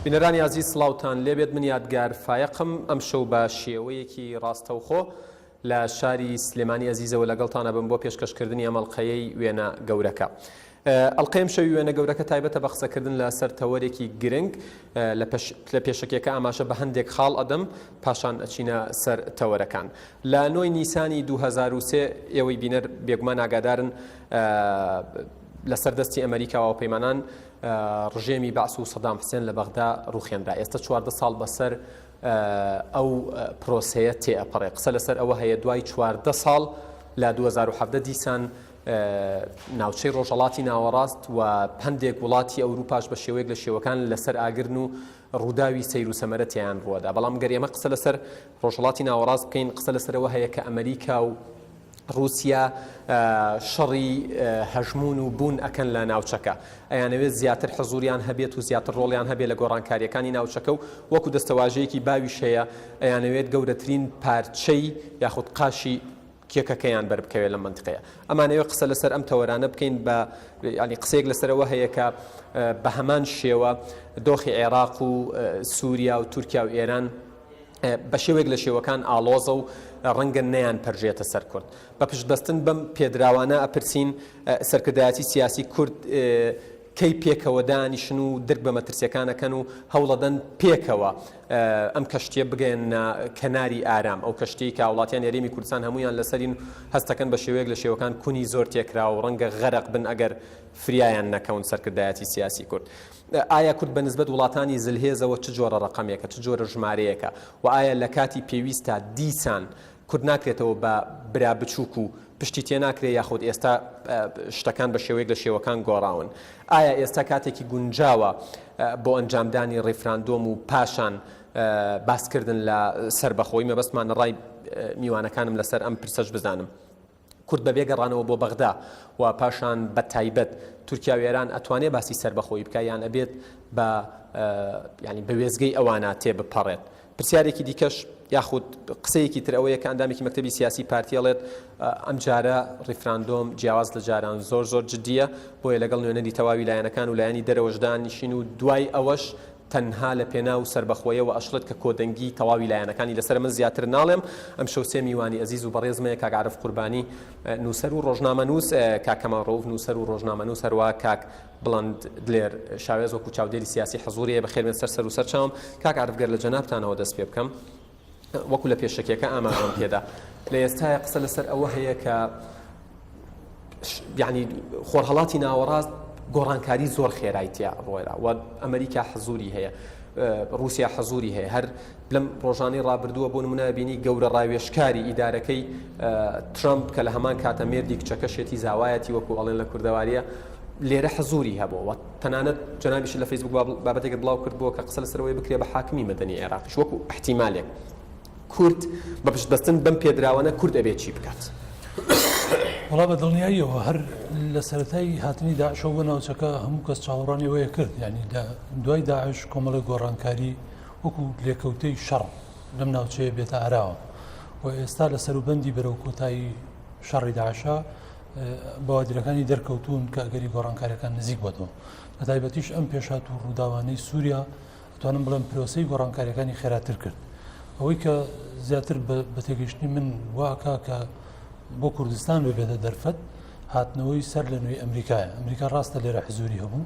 بینەرانی ئازیز سڵاوتان لێبێت من یادگار فایەقم ئەمشەو بە شێوەیەکی ڕاستەوخۆ لە شاری سلێمانی ئەزیزەوە لەگەڵتان ئەبم بۆ پێشکەشکردنی ئەم ئەڵقەیەی وێنە گەورەکە. ئەڵقەی ئەمشەوی وێنە گەورەکە تایبەتە بە قسەکردن لەسەر تەوەرێکی گرنگ لە پێشەکیەکە ئاماژە بە هەندێک خاڵ ئەدەم پاشان ئەچینە سەر تەوەرەکان. لە نۆی نیسانی 2003 ئێوەی بینەر بێگومان ئاگادارن لەسەر دەستی ئەمریکا و هاوپەیمانان ڕژێمی بەعس و سەدام حسێن لە بەغدا ڕوخێنرا ئێستا 14 ساڵ بەسەر ئەو پرۆسەیە تێئەپەڕێ. قسە لەسەر ئەوە هەیە دوای 14 ساڵ لە 2017 دیسان ناوچەی ڕۆژهەڵاتی ناوەڕاست و هەندێک وڵاتی ئەوروپاش بە شێوەیەک لە شێوەکان لەسەر ئاگرن و ڕووداوی سەیر و سەمەرە تێیان ڕووەدا. بەڵام گەر ئێمە قسە لەسەر ڕۆژهەڵاتی ناوەڕاست بکەین قسە لەسەرەوە هەیە کە ئەمریکا و ڕووسیا شەڕی هەژموون و بوون ئەکەن لە ناوچەکە. ئەیانەوێت زیاتر حزووریان هەبێت و زیاتر ڕۆڵیان هەبێت لە گۆڕانکارییەکانی ناوچەکە و وەکو دەستەواژەیەکی باویش هەیە ئەیانەوێت گەورەترین پارچەی یاخود قاشی کێکەکەیان بەربکەوێت لەم مەنتیقەیە. ئەمانەوێت قسە لەسەر ئەم تەوەرانە بکەین بە یانی قسەیەک لەسەر ئەوە هەیە کە بە هەمان شێوە دۆخی عێراق و سووریا و تورکیا و ئێران بە شێوەیەک لە شێوەکان ئاڵۆزە و ڕەنگە نەیان پەرژێتە سەر کورد. بە پشتبەستن بەم پێدراوانە ئەپرسین سەرکردایەتی سیاسی کورد کەی پێکەوە دانیشن و درک بە مەترسیەکان ئەکەن و هەوڵەدەن پێکەوە ئەم کەشتیە بگەیەننە کەناری ئارام، ئەو کەشتیەی کە هاوڵاتیانی هەرێمی کوردستان هەموویان لەسەرین و هەستەکەن بە شێوەیەک لە شێوەکان کونی زۆر تێکراوە و ڕەنگە غەرق بن ئەگەر فریایان نەکەون سەرکردایەتی سیاسی کورد. ئایا کورد بە نسبەت وڵاتانی زلهێزەوە چ جۆرە ڕەقەمێکە، چ جۆرە ژمارەیەکە و ئایا لە کاتی پێویستا دیسان کورد ناکرێتەوە بە برا بچووک و پشتی تێ ناکرێ یاخود ئێستا شتەکان بە شێوەیەک لە شێوەکان گۆڕاون؟ ئایا ئێستا کاتێکی گونجاوە بۆ ئەنجامدانی ڕیفراندۆم و پاشان باسکردن لە سەربەخۆیی؟ مەبەستمانە ڕای میوانەکانم لەسەر ئەم پرسەش بزانم. کورد بەبێ گەڕانەوە بۆ بەغدا و پاشان بە تایبەت تورکیا و ئێران ئەتوانێ باسی سەربەخۆیی بکا یان ئەبێت بە یانی بە وێستگەی ئەوانە تێبپەڕێت؟ پرسیارێکی دیکەش یاخود قسەیەکی تر ئەوەیە کە ئەندامێکی مەکتەبی سیاسی پارتی ئەڵێت ئەمجارە ڕیفراندۆم جیاواز لە جاران زۆر زۆر جدیە بۆیە لەگەڵ نوێنەری تەواوی لایەنەکان و لایەنی دەرەوەش دانیشین و دوای ئەوەش تەنها لە پێناو سەربەخۆیەوە ئەشڵێت کە کۆدەنگی تەواوی لایەنەکانی لەسەرە من زیاتر ناڵێم ئەمشەو سێ میوانی ئەزیز و بەڕێزم هەیە کاک عارف قوربانی نووسەر و ڕۆژنامەنووس کاک کەمال ڕەوف نووسەر و ڕۆژنامەنووس هەروە کاک بڵند دلێر شاوێز وەکو چاودێری سیاسی حزوری هەیە بەخێربێن سەر سەر و سەر چاوم کاک عارف گەر لە جەنابتانەوە دەست پێ بکەم وەکو لە پێشەکیەکە ئاماژەم پێدا لە ئێستایا قسە لەسەر ئەوە هەیە کە یعنی خۆرهەڵاتی ناوەڕاست گۆڕانکاری زۆر خێرای تیا ڕۆیرا و ئەمریکا حزوری هەیە رووسیا حزوری هەیە هەر لەم ڕۆژانەی ڕابردووە بۆ نمونە بینی گەورە ڕاوێشکاری ئیدارەکەی ترامپ کە لە هەمان کاتە مێردی کچەکەشێتی زاوایەتی وەکو ئەڵێن لە کوردەواریە لێرە حزوری هەبووە تەنانەت جەنابیشت لە فەیسبوک بابەتێکت بڵاو کردبووە کە قسە لەسەر ئەوەی بکرێ بە حاکمی مەدەنی عێراقیش وەکو ئیحتیمالێک کورد بە پشت بەستن بەم پێدراوانە کورد ئەبێ چی بکات؟ وەڵا بە دڵنیاییەوە هەر لە سەرەتای هاتنی داعشەوە بۆ ناوچەکە هەموو کەس چاوەڕوانی ئەوەیە کرد یعنی لە دوای داعش کۆمەڵێک گۆڕانکاری وەکو لێکەوتەی شەڕ لەم ناوچەیە بێتە ئاراوە و ئێستا لە سەروبەندی بەرەو کۆتایی شەڕی داعشە بەوادرەکانی دەرکەوتوون کە ئەگەری گۆڕانکاریەکان نزیک بۆتەوە بە تایبەتیش ئەم پێشهات و ڕووداوانەی سووریا ئەتوانم بڵێم پرۆسەی گۆڕانکاریەکانی خێراتر کرد ئەوەی کە زیاتر بە تێگەیشتنی من واکا کە بۆ کوردستان ببێتە دەرفەت هاتنەوەی سەر لە نوێی ئەمریکایە ئەمریکا ڕاستە لێرە حزوری هەبوو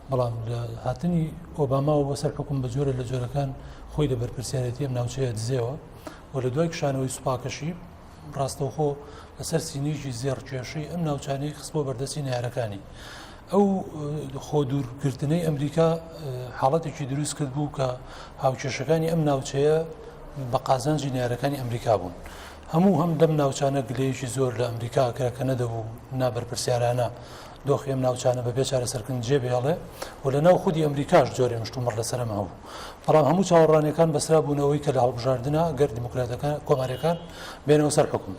بەڵام لە هاتنی ئۆباماوە بۆ سەر حکوم بە جۆرە لە جۆرەکان خۆی لە بەرپرسیارەتی ئەم ناوچەیە دزێەوە و لە دوای کشانەوەی سوپاکەشی ڕاستەوخۆ لەسەر سینیەکی زێڕ کێشەی ئەم ناوچانەی خستبووە بەردەستی نەیارەکانی. ئەو خۆ دوورگرتنەی ئەمریکا حاڵەتێکی دروست کرد بوو کە هاوکێشەکانی ئەم ناوچەیە بە قازانجی نەیارەکانی ئەمریکا بوون. هەموو هەم لەم ناوچانە گلەیەکی زۆر لە ئەمریکا کرا کە نەدەبوو نابەرپرسیارانە دۆخی ئەم ناوچانە بەبێ چارەسەرکردن جێ بهێڵێ و لە ناو خودی ئەمریکاش جۆرێ مشتومڕ لەسەر ئەمە هەبوو. بەڵام هەموو چاوەڕوانیەکان بەسترابوونەوەی کە لە هەڵبژاردنا گەر دیموکراتەکان کۆماریەکان بێنەوە سەر حوکم.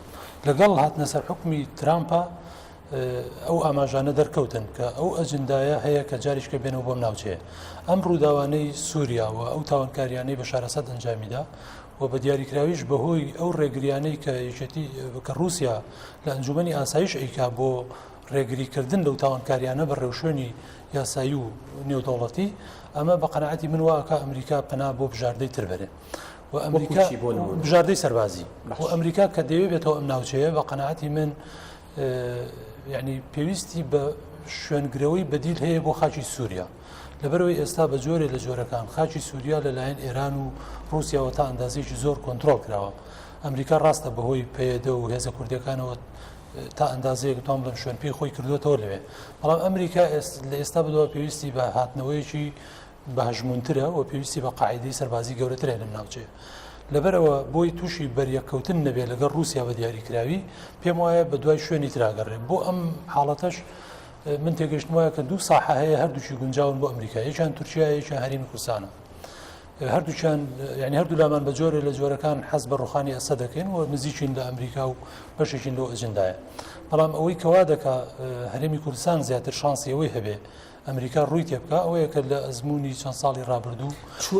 لەگەڵ هاتنە سەر حوکمی ترامپا ئەو ئاماژانە دەرکەوتن کە ئەو ئەجندایە هەیە کە جاریشکە بێنەوە بۆم ناوچەیە. ئەم ڕووداوانەی سووریا و ئەو تاوانکاریانەی بەشار ئەسەد ئەنجامیدا و بە دیاریکراویش بەهۆی ئەو ڕێگریانەی کە یەکێتی کە ڕووسیا لە ئەنجومەنی ئاسایش ئەیکا بۆ. ڕێگریکردن لەو تاوانکاریانە بە ڕێوشوێنی یاسایی و نێودەوڵەتی، ئەمە بە قەناعەتی من وا ئەکا ئەمریکا پەنا بۆ بژاردەی تر بەرێ و ئەمریکا بژاردەی سەربازی و ئەمریکا کە دەیەوێ بێتەوە ئەم ناوچەیە بە قەناعەتی من یعنی پێویستی بە شوێنگرەوەی بەدیل هەیە بۆ خاکی سووریا لەبەرەوەی ئێستا بە جۆرێ لە جۆرەکان خاکی سووریا لەلایەن ئێران و ڕووسیاوە تا ئەندازەیەکی زۆر کۆنترۆڵ کراوە ئەمریکا ڕاستە بەهۆی پەیەدە و هێزە کوردیەکانەوە تا ئەندازەیەک بتوانم بڵێم شوێن پێی خۆی کردوێتەوە لەوێ بەڵام ئەمریکا لە ئێستا بدەوە پێویستی بە هاتنەوەیەکی بە هەژمونترە و پێویستی بە قاعدەی سەربازی گەورەترە لەم ناوچەیە لەبەرەوە بۆی تووشی بەریەککەوتن نەبێت لەگەڵ رووسیا بە دیاریکراوی پێم وایە بە دوای شوێنی تراگەڕێ بۆ ئەم حاڵەتەش من تێگەشتم وایە کە دوو ساحە هەیە هەردووکی گونجاون بۆ ئەمریکا یەکیان تورکیا یەکیان هەرێمی کوردستانە هەردووکیان یعنی هەردوو لامان بە جۆرێ لە جۆرەکان حەز بە ڕوخانی ئەسە دەکەین و نزیکین لە ئەمریکا و بەشێکین لەو ئەجندایە بەڵام ئەوەی کەوا دەکا هەرێمی کوردستان زیاتر شانسی ئەوەی هەبێ ئەمریکا ڕووی تێبکا ئەوەیە کە لە ئەزمموی چەند ساڵی ڕابردوو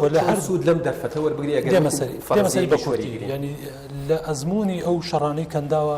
و لە هەر سوود لەم دەرفەتە وەربگری ئەگەر دێمەسەری بە کورتی ینی لە ئەزمموی ئەو شەڕانەی کەنداوە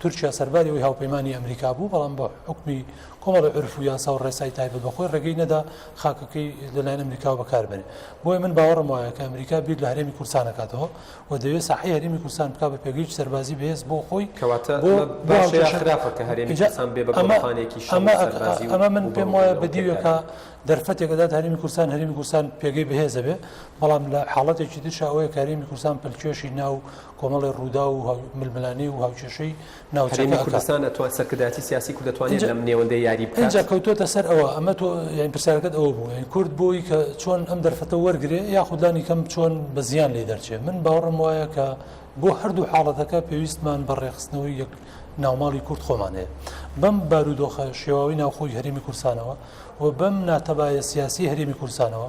تورکیا سەرباری ئەوەی هاوپەیمانی ئەمریکا بوو، بەڵام بە حوکمی کۆمەڵی عورف و یاسا و ڕێسای تایبەت بە خۆی ڕێگەی نەدا خاکەکەی لەلایەن ئەمریکاوە بەکار بێنێ. بۆیە من باوەڕم وایە کە ئەمریکا بیر لە هەرێمی کوردستان ئەکاتەوە و دەیەوێ ساحەی هەرێمی کوردستان بکا بە پێگەیەکی سەربازی بەهێز بۆ خۆی کەواتە بۆ ئەمە بۆ باشە یا هاوکێشە خراپە کە هەرێمی ئینجا کوردستان بێ بە ئەمە گۆڕەپانێکی شەڕی ئەمە سەربازی و ئەمە من پێم وایە ڕووبەڕووبوونەوە بە دیوێکا پێکدادەنێ؟ دەرفەتێک ئەدات هەرێمی کوردستان هەرێمی کوردستان پێگەی بەهێز ئەبێ، بەڵام لە حاڵەتێکی ترشا ئەوەیە کە هەرێمی کوردستان پەلکێشی ناو کۆمەڵێ ڕووداو و ململانێ و هاوکێشەی ناوچەکە هەرێمی ئەکات. کوردستان ئەتوان سەرکردایەتی سیاسی کورد ئەتوانێت ئینجا لەم نێوەندە یاری بکات؟ ئینجا کەوتۆتە سەر ئەوە، ئەمە تۆ یانی پرسیارەکەت ئەوە بوو یانی کورد بۆی کە چۆن ئەم دەرفەتە وەرگرێ یاخود لانی کەم چۆن بە زیان لێی دەرچێ؟ من باوەڕم وایە کە بۆ هەردوو حاڵەتەکە پێویستمان بە ڕێکخستنەوەی یەک ناوماڵی کورد خۆمان هەیە. بەم بارودۆخە شێواوەی ناوخۆی هەرێمی کوردستانەوە و بەم ناتەبایە سیاسی هەرێمی کوردستانەوە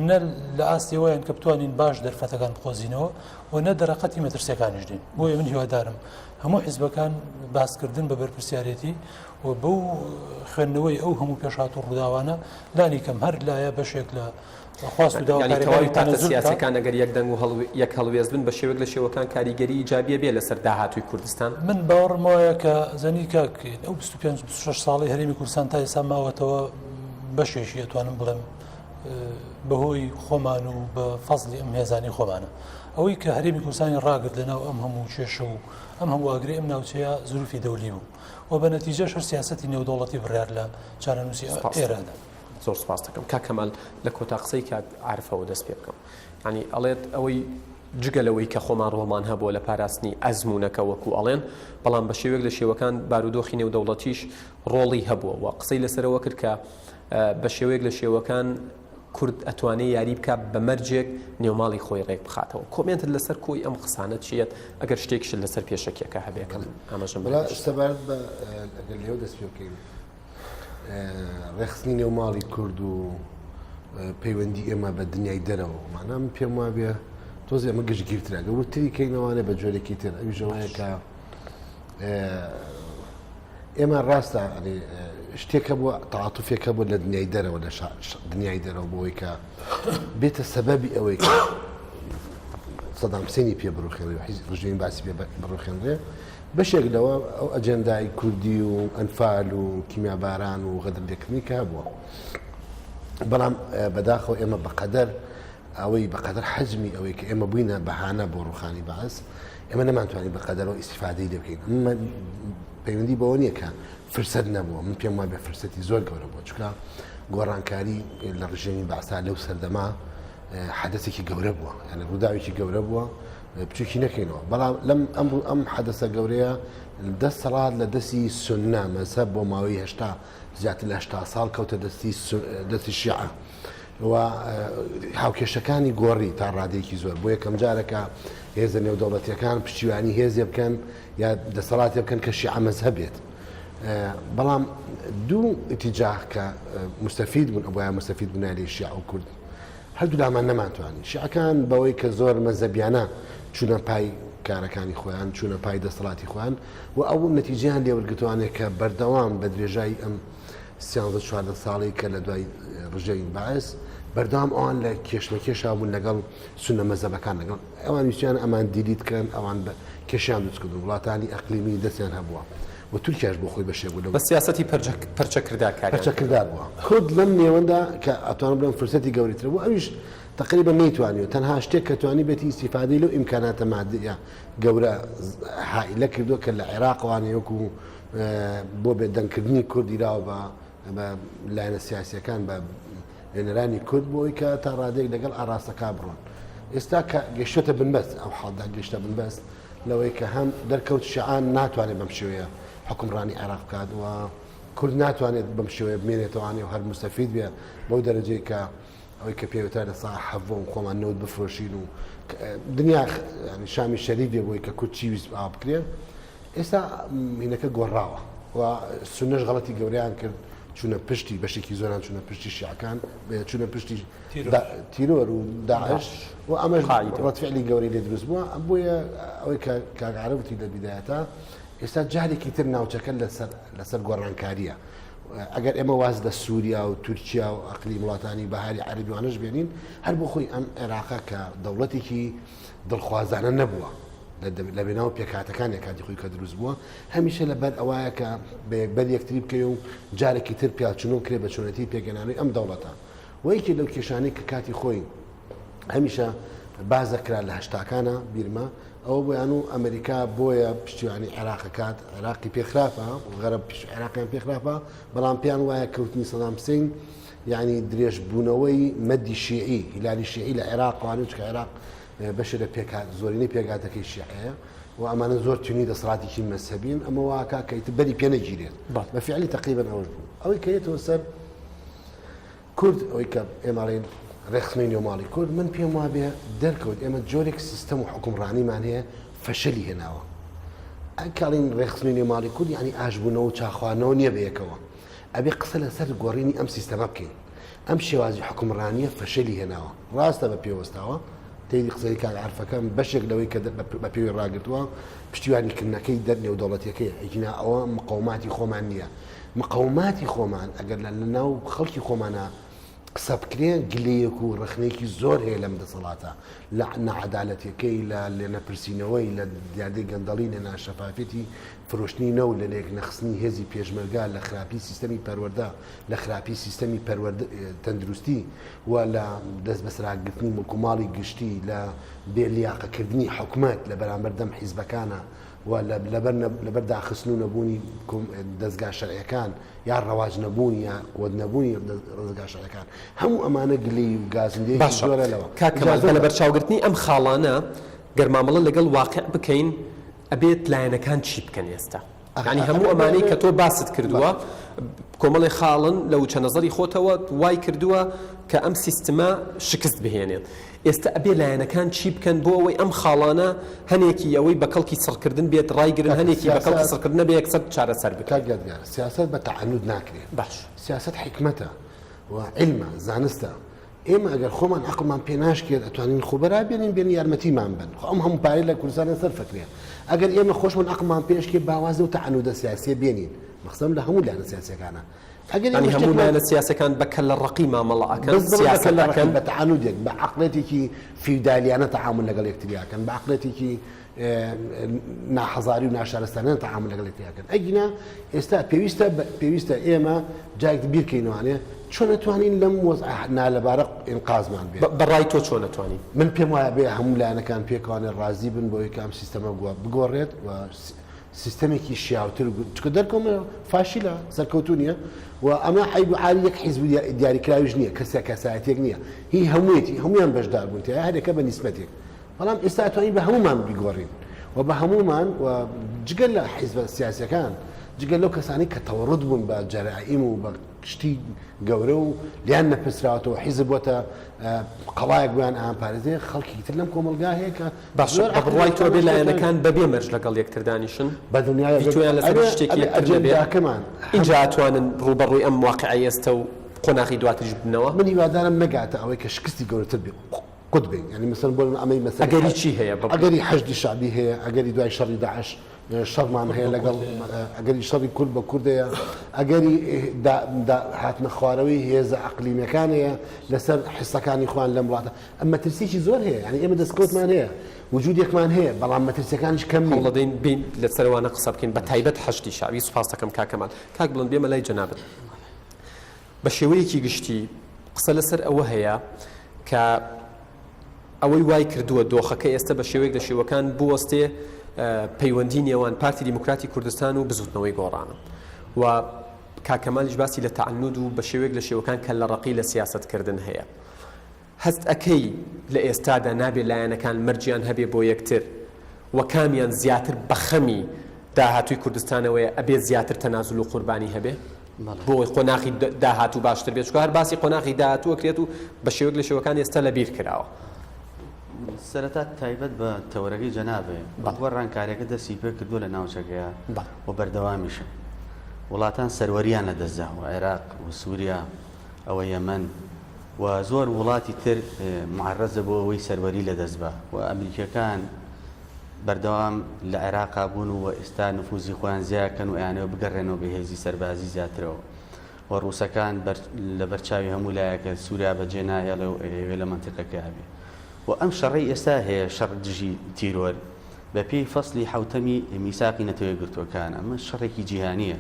نە لە ئاستی ئەوەیان کە بتوانین باش دەرفەتەکان بقۆزینەوە و نە دەرەقەتی مەترسیەکانیش دین. بۆیە من هیوادارم هەموو حیزبەکان باسکردن بە بەرپرسیارێتی و بەو خوێندنەوەی ئەو هەموو پێشهات و ڕووداوانە لانی کەم هەر لایە بەشێک لە خواست و یانی تەواوی داواکاریەکانی پارتە تەنەزول بکا. سیاسیەکان ئەگەر یەک دەنگ و یەک هەڵوێست بن بە شێوەیەک لە شێوەکان کاریگەری ئیجابیە بێ لەسەر داهاتووی کوردستان؟ من باوەڕم وایە کە زەنی کاک ئەو 25 26 ساڵەی هەرێمی کوردستان تا ئێستا ماوەتەوە بەشێکی ئەتوانم بڵێم بەهۆی خۆمان و بە فەزلی ئەم هێزانی خۆمانە ئەوەی کە هەرێمی کوردستانی ڕاگرت لەناو ئەم هەموو کێشە و ئەم هەموو ئاگرەی ئەم ناوچەیە زروفی دەولی بوو و بە نەتیجەش هەر سیاسەتی نێودەوڵەتی بڕیار لە چارەنووسی ئێراندا. زۆر سپاست دەکەم کاک کەمال لە کۆتا قسەی کاک عارفەوە دەست پێ بکەم یانی ئەڵێت ئەوەی جگە لەوەی کە خۆمان ڕۆڵمان هەبووە لە پاراستنی ئەزموونەکە وەکو ئەڵێن بەڵام بە شێوەیەک لە شێوەکان بارودۆخی نێودەوڵەتیش ڕۆڵی هەبووە و قسەی لەسەرەوە کرد کە بە شێوەیەک لە شێوەکان کورد ئەتوانێ یاری بکا بە مەرجێک نێوماڵی خۆی ڕێک بخاتەوە comment ت لەسەر کۆی ئەم قسانە چییە ئەگەر شتێکیشت لەسەر پێشەکیەکە هەبێ کەم ئاماژەم بە وەڵا سەبارەت بە ئەگەر لێوە دەست پێ بکەین ڕێکخستنی نێو ماڵی کورد و پەیوەندی ئێمە بە دنیای دەرەوە مانا من پێم وابێ تۆزێ ئەمە گشتگیرترە گە وردتری کەینەوانێ بە جۆرێکی تر ئەویش ئەوەیە کە ئێمە ڕاستە شتێک هەبووە تەعاتوفێک هەبوو لە دنیای دەرەوە لە دنیای دەرەوە بۆی کە بێتە سەبەبی ئەوەی کە سەدام حسێنی پێ بڕوخێنرێ و حیزب ڕژێمی بەعسی پێ بڕوخێنرێ بەشێک لەوە ئەو ئەجێندای کوردی و ئەنفال و کیمیاباران و غەدر لێکردنی کە هەبووە بەڵام بەداخەوە ئێمە بەقەدەر ئەوەی بەقەدەر حەجمی ئەوەی کە ئێمە بووینە بەهانە بۆ ڕوخانی بەعس ئێمە نەمانتوانی بەقەدەرەوە ئیسیفادەی لێ بکەین ئەمە پەیوەندی بەوە نییە کە فرسەت نەبووە من پێم وابێ فرسەتی زۆر گەورە بووە چونکە گۆڕانکاری لە ڕژێمی بەعسا لەو سەردەما حەدەسێکی گەورە بووە یعنی ڕووداوێکی گەورە بووە بچوکی نەکەینەوە بەڵام لەم ئەم ئەم حەدەسە گەورەیە دەسەڵات لە دەستی سنە مەزهەب بۆ ماوەی هەشتا زیاتر لە هەشتا ساڵ کەوتە دەستی دەستی شیعە و هاوکێشەکانی گۆڕی تا ڕادەیەکی زۆر بۆ یەکەم جارە کە هێزە نێودەوڵەتیەکان پشتیوانی هێزێ بکەن یا دەسەڵاتێ بکەن کە شیعە مەزهەب بێت بەڵام دوو ئیتیجاه کە مستەفید بوون ئەبوایە مستەفید بوونایە لێی شیعە و کورد هەردوو لامان نەمانتوانی شیعەکان بەوەی کە زۆر مەزەبیانە چوونە پای کارەکانی خۆیان چوونە پای دەسەڵاتی خۆیان و ئەو نەتیجەیان لێوەرگرتوانێک کە بەردەوام بە درێژایی ئەم سیانزە 14 ساڵی کە لە دوای ڕژێمی بەعس بەردەوام ئەوان لە کێشمەکێشا بوون لەگەڵ سونە مەزەبەکان لەگەڵ ئەوان ویستیان ئەمان delete کەن ئەوان بە کێشیان دروست کردن وڵاتانی ئەقلیمی دەستیان هەبووە و. و تورکیاش بۆ خۆی بەشێک بوو لەو بە سیاسەتی پەرچەکردار کاریان کردووە. پەرچەکردار بووە. کورد لەم نێوەندا کە ئەتوانم بڵێم فرسەتی گەورەتر بوو ئەویش تەقریبەن نەیتوانیوە تەنها شتێک کە توانیبێتی ئیستیفادەی لەو ئیمکاناتە مادیە گەورە هائیلە کردووە کە لە عێراقەوانێ وەکو بۆ بێدەنگکردنی کورد دیراوە بە بە لایەنە سیاسیەکان بە نوێنەرانی کورد بۆ ئەوەی کە تا ڕادەیەک لەگەڵ ئاراستەکە بڕۆن ئێستا کە گەشتە بنبەست ئەو حاڵدا گەشتە بنبەست لەوەی کە هەم دەرکەوت شیعان ناتوانێت بەم شێوەیە حکومڕانی عێراق بکات و کورد ناتوانێت بەم شێوەیە بمێنێتەوانێ و هەر مستەفید بێ بەو دەرەجەی کە ئەوەی کە پێوترا لە سا حەڤە و خۆمان نەوت بفرۆشین و دنیا ینی شامی شەریف بێ بۆی کە کورد چی ویست ئاوا بکرێ ئێستا هینەکە گۆڕاوە و سونەش غەڵەتی گەورەیان کرد چوونە پشتی بەشێکی زۆران چوونە پشتی شیعەکان چوونە پشتی تیرۆر و داعش و ئەمەش ڕەد فعلی گەورەی لێ دروست بووە بۆیە ئەوەی کە کاک عەرەب وتی لە بیدایەتا ئێستا جارێکی تر ناوچەکە لەسەر لەسەر گۆڕانکاریە ئەگەر ئێمە واز لە سووریا و تورکیا و ئەقلیم وڵاتانی بەهاری عەرەبیوانەش بێنین هەر بۆ خۆی ئەم عێراقە کە دەوڵەتێکی دڵخوازانە نەبووە لە بێناو پێکهاتەکانی کاتی خۆی کە دروست بووە هەمیشە لەبەر ئەوایە کە بەر یەکتری بکەوێ و جارێکی تر پیاچونۆ کرێ بە چۆنێتی پێکهێنانەوەی ئەم دەوڵەتە و یەکێ لەو کێشانەی کە کاتی خۆی هەمیشە باس دەکرا لە هەشتاکانە بیرمە ئەوە بۆیان و ئەمریکا بۆیە پشتیوانی عێراقەکات عێراقی پێخراپە غەرب عێراقیان پێخراپە بەڵام پێیان وایە کەوتنی سەدام حسین یعنی درێژبوونەوەی مەدی شیعی هیلالی شیعی لە عێراق وانە چکە عێراق بەشێ لە پێکهات زۆرینەی پێکهاتەکەی شیعەیە و ئەمانە زۆر تونی دەسەڵاتێکی مەزهەبین ئەمە واکا کە ئیتر بەری پێ نەگیرێت بە فعلی تقریبا ئەوەش بوو ئەوەی کە یەتەوە سەر کورد ئەوەی کە ئێمەڵین ڕێکخستنی نێوماڵی کورد من پێم وابێ دەرکەوت ئێمە جۆرێک سیستەم و حکومڕانیمان هەیە فەشەلی هێناوە ئەکاڵین ڕێکخستنی نێوماڵی کورد یعنی ئاشبوونەوە و چاخواردنەوە نییە بە یەکەوە ئەبێ قسە لەسەر گۆڕینی ئەم سیستەمە بکەین ئەم شێوازی حوکمڕانییە فەشەلی هێناوە. ڕاستە بە پێ وەستاوە، تەیری قسەی کاک عەرفەکەم بەشێک لەوەی کە بە پێوی ڕاگرتووە پشتیوانی کردنەکەی دەر نێودەوڵەتیەکەیە، ئەگینا ئەوە مقەوماتی خۆمان نییە. مقەوماتی خۆمان ئەگەر لە ناو خەڵکی خۆمانا قسە بکرێ گلەیەک و ڕەخنەیەکی زۆر هەیە لەم دەسەڵاتە، لە ناعەدالەتیەکەی، لە لێنەپرسینەوەی، لە دیاردەی گەندەڵی، لە ناشەفافیەتی فرۆشتنی نەوت، لە لەیەکنەخستنی هێزی پێشمەرگە، لە خراپی سیستەمی پەروەردە، لە خراپی سیستەمی پەروەردە تەندروستی و لە دەستبەسەراگرتنی موڵک و ماڵی گشتی، لە بێ لیاقەکردنی حکومەت لە بەرامبەر دەم حیزبەکانە و لەبەر لەبەر داخستن و نەبوونی دەزگا شەرعیەکان یا ڕەواج نەبوونی یا قوت نەبوونی دەزگا شەرعیەکان هەموو ئەمانە گلەیی و گازندەیەکی باشە زۆرە لەوە. کاک کەمال ئیجازە بە بە. لەبەرچاوگرتنی ئەم خاڵانە گەر مامەڵە لەگەڵ واقیع بکەین ئەبێت لایەنەکان چی بکەن ئێستا؟ یانی هەموو ئەمانەی کە تۆ باست کردووە کۆمەڵی خاڵن لە وچە نەزەری خۆتەوە وای کردووە کە ئەم سیستمە شکست بهێنێت ئێستا ئەبێ لایەنەکان چی بکەن بۆ ئەوەی ئەم خاڵانە هەنێکی ئەوەی بە کەڵکی سڕکردن بێت ڕایگرن هەنێکی بە کەڵکی سڕکردن نەبێ یەکسەر چارەسەر بکرێت. کاک یادگار سیاسەت بە تەعنوت ناکرێ باش. سیاسەت حیکمەتە و عیلمە زانستە ئێمە ئەگەر خۆمان عەقڵمان پێ ناشکێت ئەتوانین خۆ بەرا بێنین بێن یارمەتیمان بەن خۆ ئەم هەموو پارەی لە کوردستانە سەرف ئەکرێ ئەگەر ئێمە خۆشمان عەقڵمان پێشکێ با واز لەو تەعنودە سیاسیە بێنین مەخسەم لە هەموو لایەنە سیاسیەکانە ئەگەر یانی ئێمە هەموو شتێکمان لایەنە سیاسەکان بە کەللە ڕەقی مامەڵە ئەکەن بەس بڵێ بە سیاسەت کەللە ڕەقی ئەکەن بە تەعنودێک بە عەقڵێتێکی فیودالیانە تەعامول لەگەڵ یەکتری ئەکەن بە عەقڵێتێکی ناحەزاری و ناشارستانیان تەعامول لەگەڵ یەکتری ئەکەن ئەگینا ئێستا پێویستە پێویستە ئێمە جارێک بیرکەینەوانێ چۆن ئەتوانین لەم وەزعە نالەبارە ئینقازمان بێ بە ڕای تۆ چۆن ئەتوانین؟ من پێم وایە بێ هەموو لایەنەکان پێکەوانێ ڕازی بن بۆ کە ئەم سیستەمە بگۆڕێت و سیستەمێکی شیاوتر چکە دەرکەومە فاشیلە سەرکەوتو نییە و ئەمە عیب و عاری یەک حیزب دیاریکراویش نییە کەسێک کەسایەتێک نییە هی هەموویەتی هەمویان بەشدار بوون تیا هەرێکە بە نیسبەتێک بەڵام ئێستا ئەتوانین بە هەموومان بیگۆڕین و بە هەموومان و جگە لە حیزبە سیاسیەکان جگە لەو کەسانی کە تەوەڕت بوون بە جەرائیم و بە شتی گەورە و لیان نەپرسراوەتەوە حیزب بۆتە قەڵایەک بۆیان ئان پارێزێ خەڵکی تر لەم کۆمەڵگا هەیە کە باشە بە بڕوای تۆ بێ لایەنەکان بەبێ مەرج لەگەڵ یەکتر دانیشن بە دڵنیایی ڤیتۆیان لەسەر شتێکی یەکتر نەبێ ئەجێنداکەمان ئینجا ئەتوانن ڕووبەڕووی ئەم واقیعەی ئێستە و قۆناغی دواتریش ببنەوە؟ من هیوادارم نەگاتە ئەوەی کە شکستی گەورەتر بێ قوت بین یانی مەسەلەن بۆ ئەمەی مەسەلەی ئەگەری چی هەیە بە ئەگەری حەشدی شەعبی هەیە ئەگەری دوای شەڕی داعش شەڕمان هەیە لەگەڵ ئەگەری شەڕی کورد بە کورد هەیە ئەگەری هاتنە خوارەوەی هێزە ئەقلیمیەکان هەیە لەسەر حسەکانی خۆیان لەم وڵاتە ئەم مەترسیی زۆر هەیە یانی ئێمە دەستکەوتمان هەیە. وجودێکمان هەیە بەڵام مەترسیەکانیش کەم نین. هەوڵەدەین بێین لەسەر ئەوانە قسە بکەین بە تایبەت حەشدی شەعبی سوپاست دەکەم کاک کەمال. کاک بڵند بێمە لای جەنابت. بە شێوەیەکی گشتی قسە لەسەر ئەوە هەیە کە ئەوەی وای کردووە دۆخەکە ئێستا بە شێوەیەک لە شێوەکان بوەستێ پەیوەندی نێوان پارتی دیموکراتی کوردستان و بزوتنەوەی گۆڕانە و کاک کەمالیش باسی لە تەعنود و بە شێوەیەک لە شێوەکان کەللەڕەقی لە سیاسەتکردن هەیە. هەست ئەکەی لە ئێستادا نابێ لایەنەکان مەرجیان هەبێ بۆ یەکتر و کامیان زیاتر بە خەمی داهاتووی کوردستانەوەیە ئەبێ زیاتر تەنازول و قوربانی هەبێ بۆ ئەوەی قۆناغی داهاتوو باشتر بێت چونکە هەر باسی قۆناغی داهاتوو ئەکرێت و بە شێوەیەک لە شێوەکان ئێستا لە بیر کراوە. سەرەتا تایبەت بە تەوەرەکەی جەنابێ گۆڕانکاریەکە دەستی پێ کردووە لە ناوچەکەیا و بەردەوامیشە. وڵاتان سەروەریان لە دەست داوە، عێراق و سووریا، ئەوە یەمەن و زۆر وڵاتی تر معەرەزە بۆ ئەوەی سەروەری لە دەست با و ئەمریکیەکان بەردەوام لە عێراقا بوون و ئێستا نفوزی خۆیان زیاکەن و ئەیانەوە بگەڕێنەوە بە هێزی سەربازی زیاترەوە و ڕووسەکان لەبەر چاوی هەموو لایەکە سووریا بەجێ ناهێڵێ و ئەیەوێ لە مەنتیقەکەیا بێ و ئەم شەڕەی ئێستا هەیە شەڕ دژی تیرۆر بە پێی فەسلی حەوتەمی میساقی نەتەوە یەکگرتووەکان ئەمە شەڕێکی جیهانییە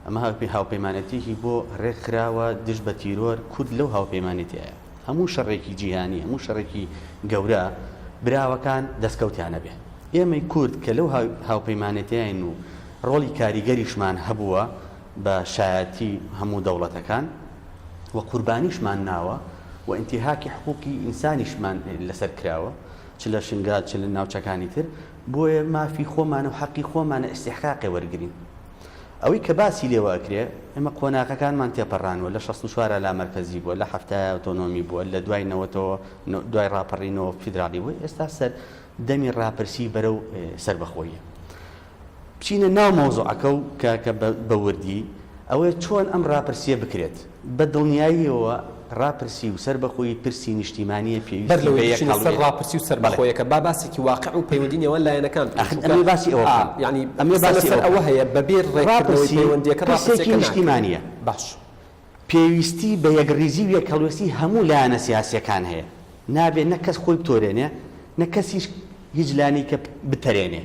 ئەمە هاوپەیمانێتیەکی بۆ ڕێک خراوە دژ بە تیرۆر کورد لەو هاوپەیمانێتیایە هەموو شەڕێکی جیهانی هەموو شەڕێکی گەورە براوەکان دەستکەوتیان ئەبێ ئێمەی کورد کە لەو هاوپەیمانێتیاین و ڕۆڵی کاریگەریشمان هەبووە بە شایەتی هەموو دەوڵەتەکان و قوربانیشمان ناوە و ئینتیهاکی حقوقی ئینسانیشمان لەسەر کراوە چ لە شنگال چ لە ناوچەکانی تر بۆیە مافی خۆمانە و حەقی خۆمانە ئیستیحقاقێ وەرگرین. ئەوەی کە باسی لێوە ئەکرێ ئێمە قۆناغەکانمان تێپەڕانوە لە 64 لامەرکەزی بووە لە حەفتایە ئۆتۆنۆمی بووە لە دوای نەوەتەوە دوای ڕاپەڕینەوە فیدراڵی بووە ئێستا سەر دەمی ڕاپرسی بەرەو سەربەخۆییە. بچینە ناو مەوزوعەکە و کە کە بە وردی ئەوەیە چۆن ئەم ڕاپرسییە بکرێت. بە دڵنیاییەوە ڕاپرسی و سەربەخۆیی پرسی نیشتیمانییە بەر پێویستی لەوەی بە یەک بچینە سەر هەڵوێ ڕاپرسی و بەڵێ. سەربەخۆیەکە با باسێکی واقع و پەیوەندی نێوان لایەنەکان بکەین ئاخر چونکە ئەمەوێ باسی ئەوە ئا بکەم. یانی ئەمەوێ قسە باسی لەسەر ئەوە ئەوە بکەم. هەیە بەبێ ڕێککردنەوەی ڕاپرسی پەیوەندییەکە پرسێکی ڕاپرسییەکە ناکرێت. نیشتیمانییە. باش. پێویستی بە یەکڕیزی و یەکهەڵوێستی هەموو لایەنە سیاسییەکان هەیە. نابێ نە کەس خۆی بتۆرێنێ نە کەسیش هیچ لانی کە بتەرێنێ.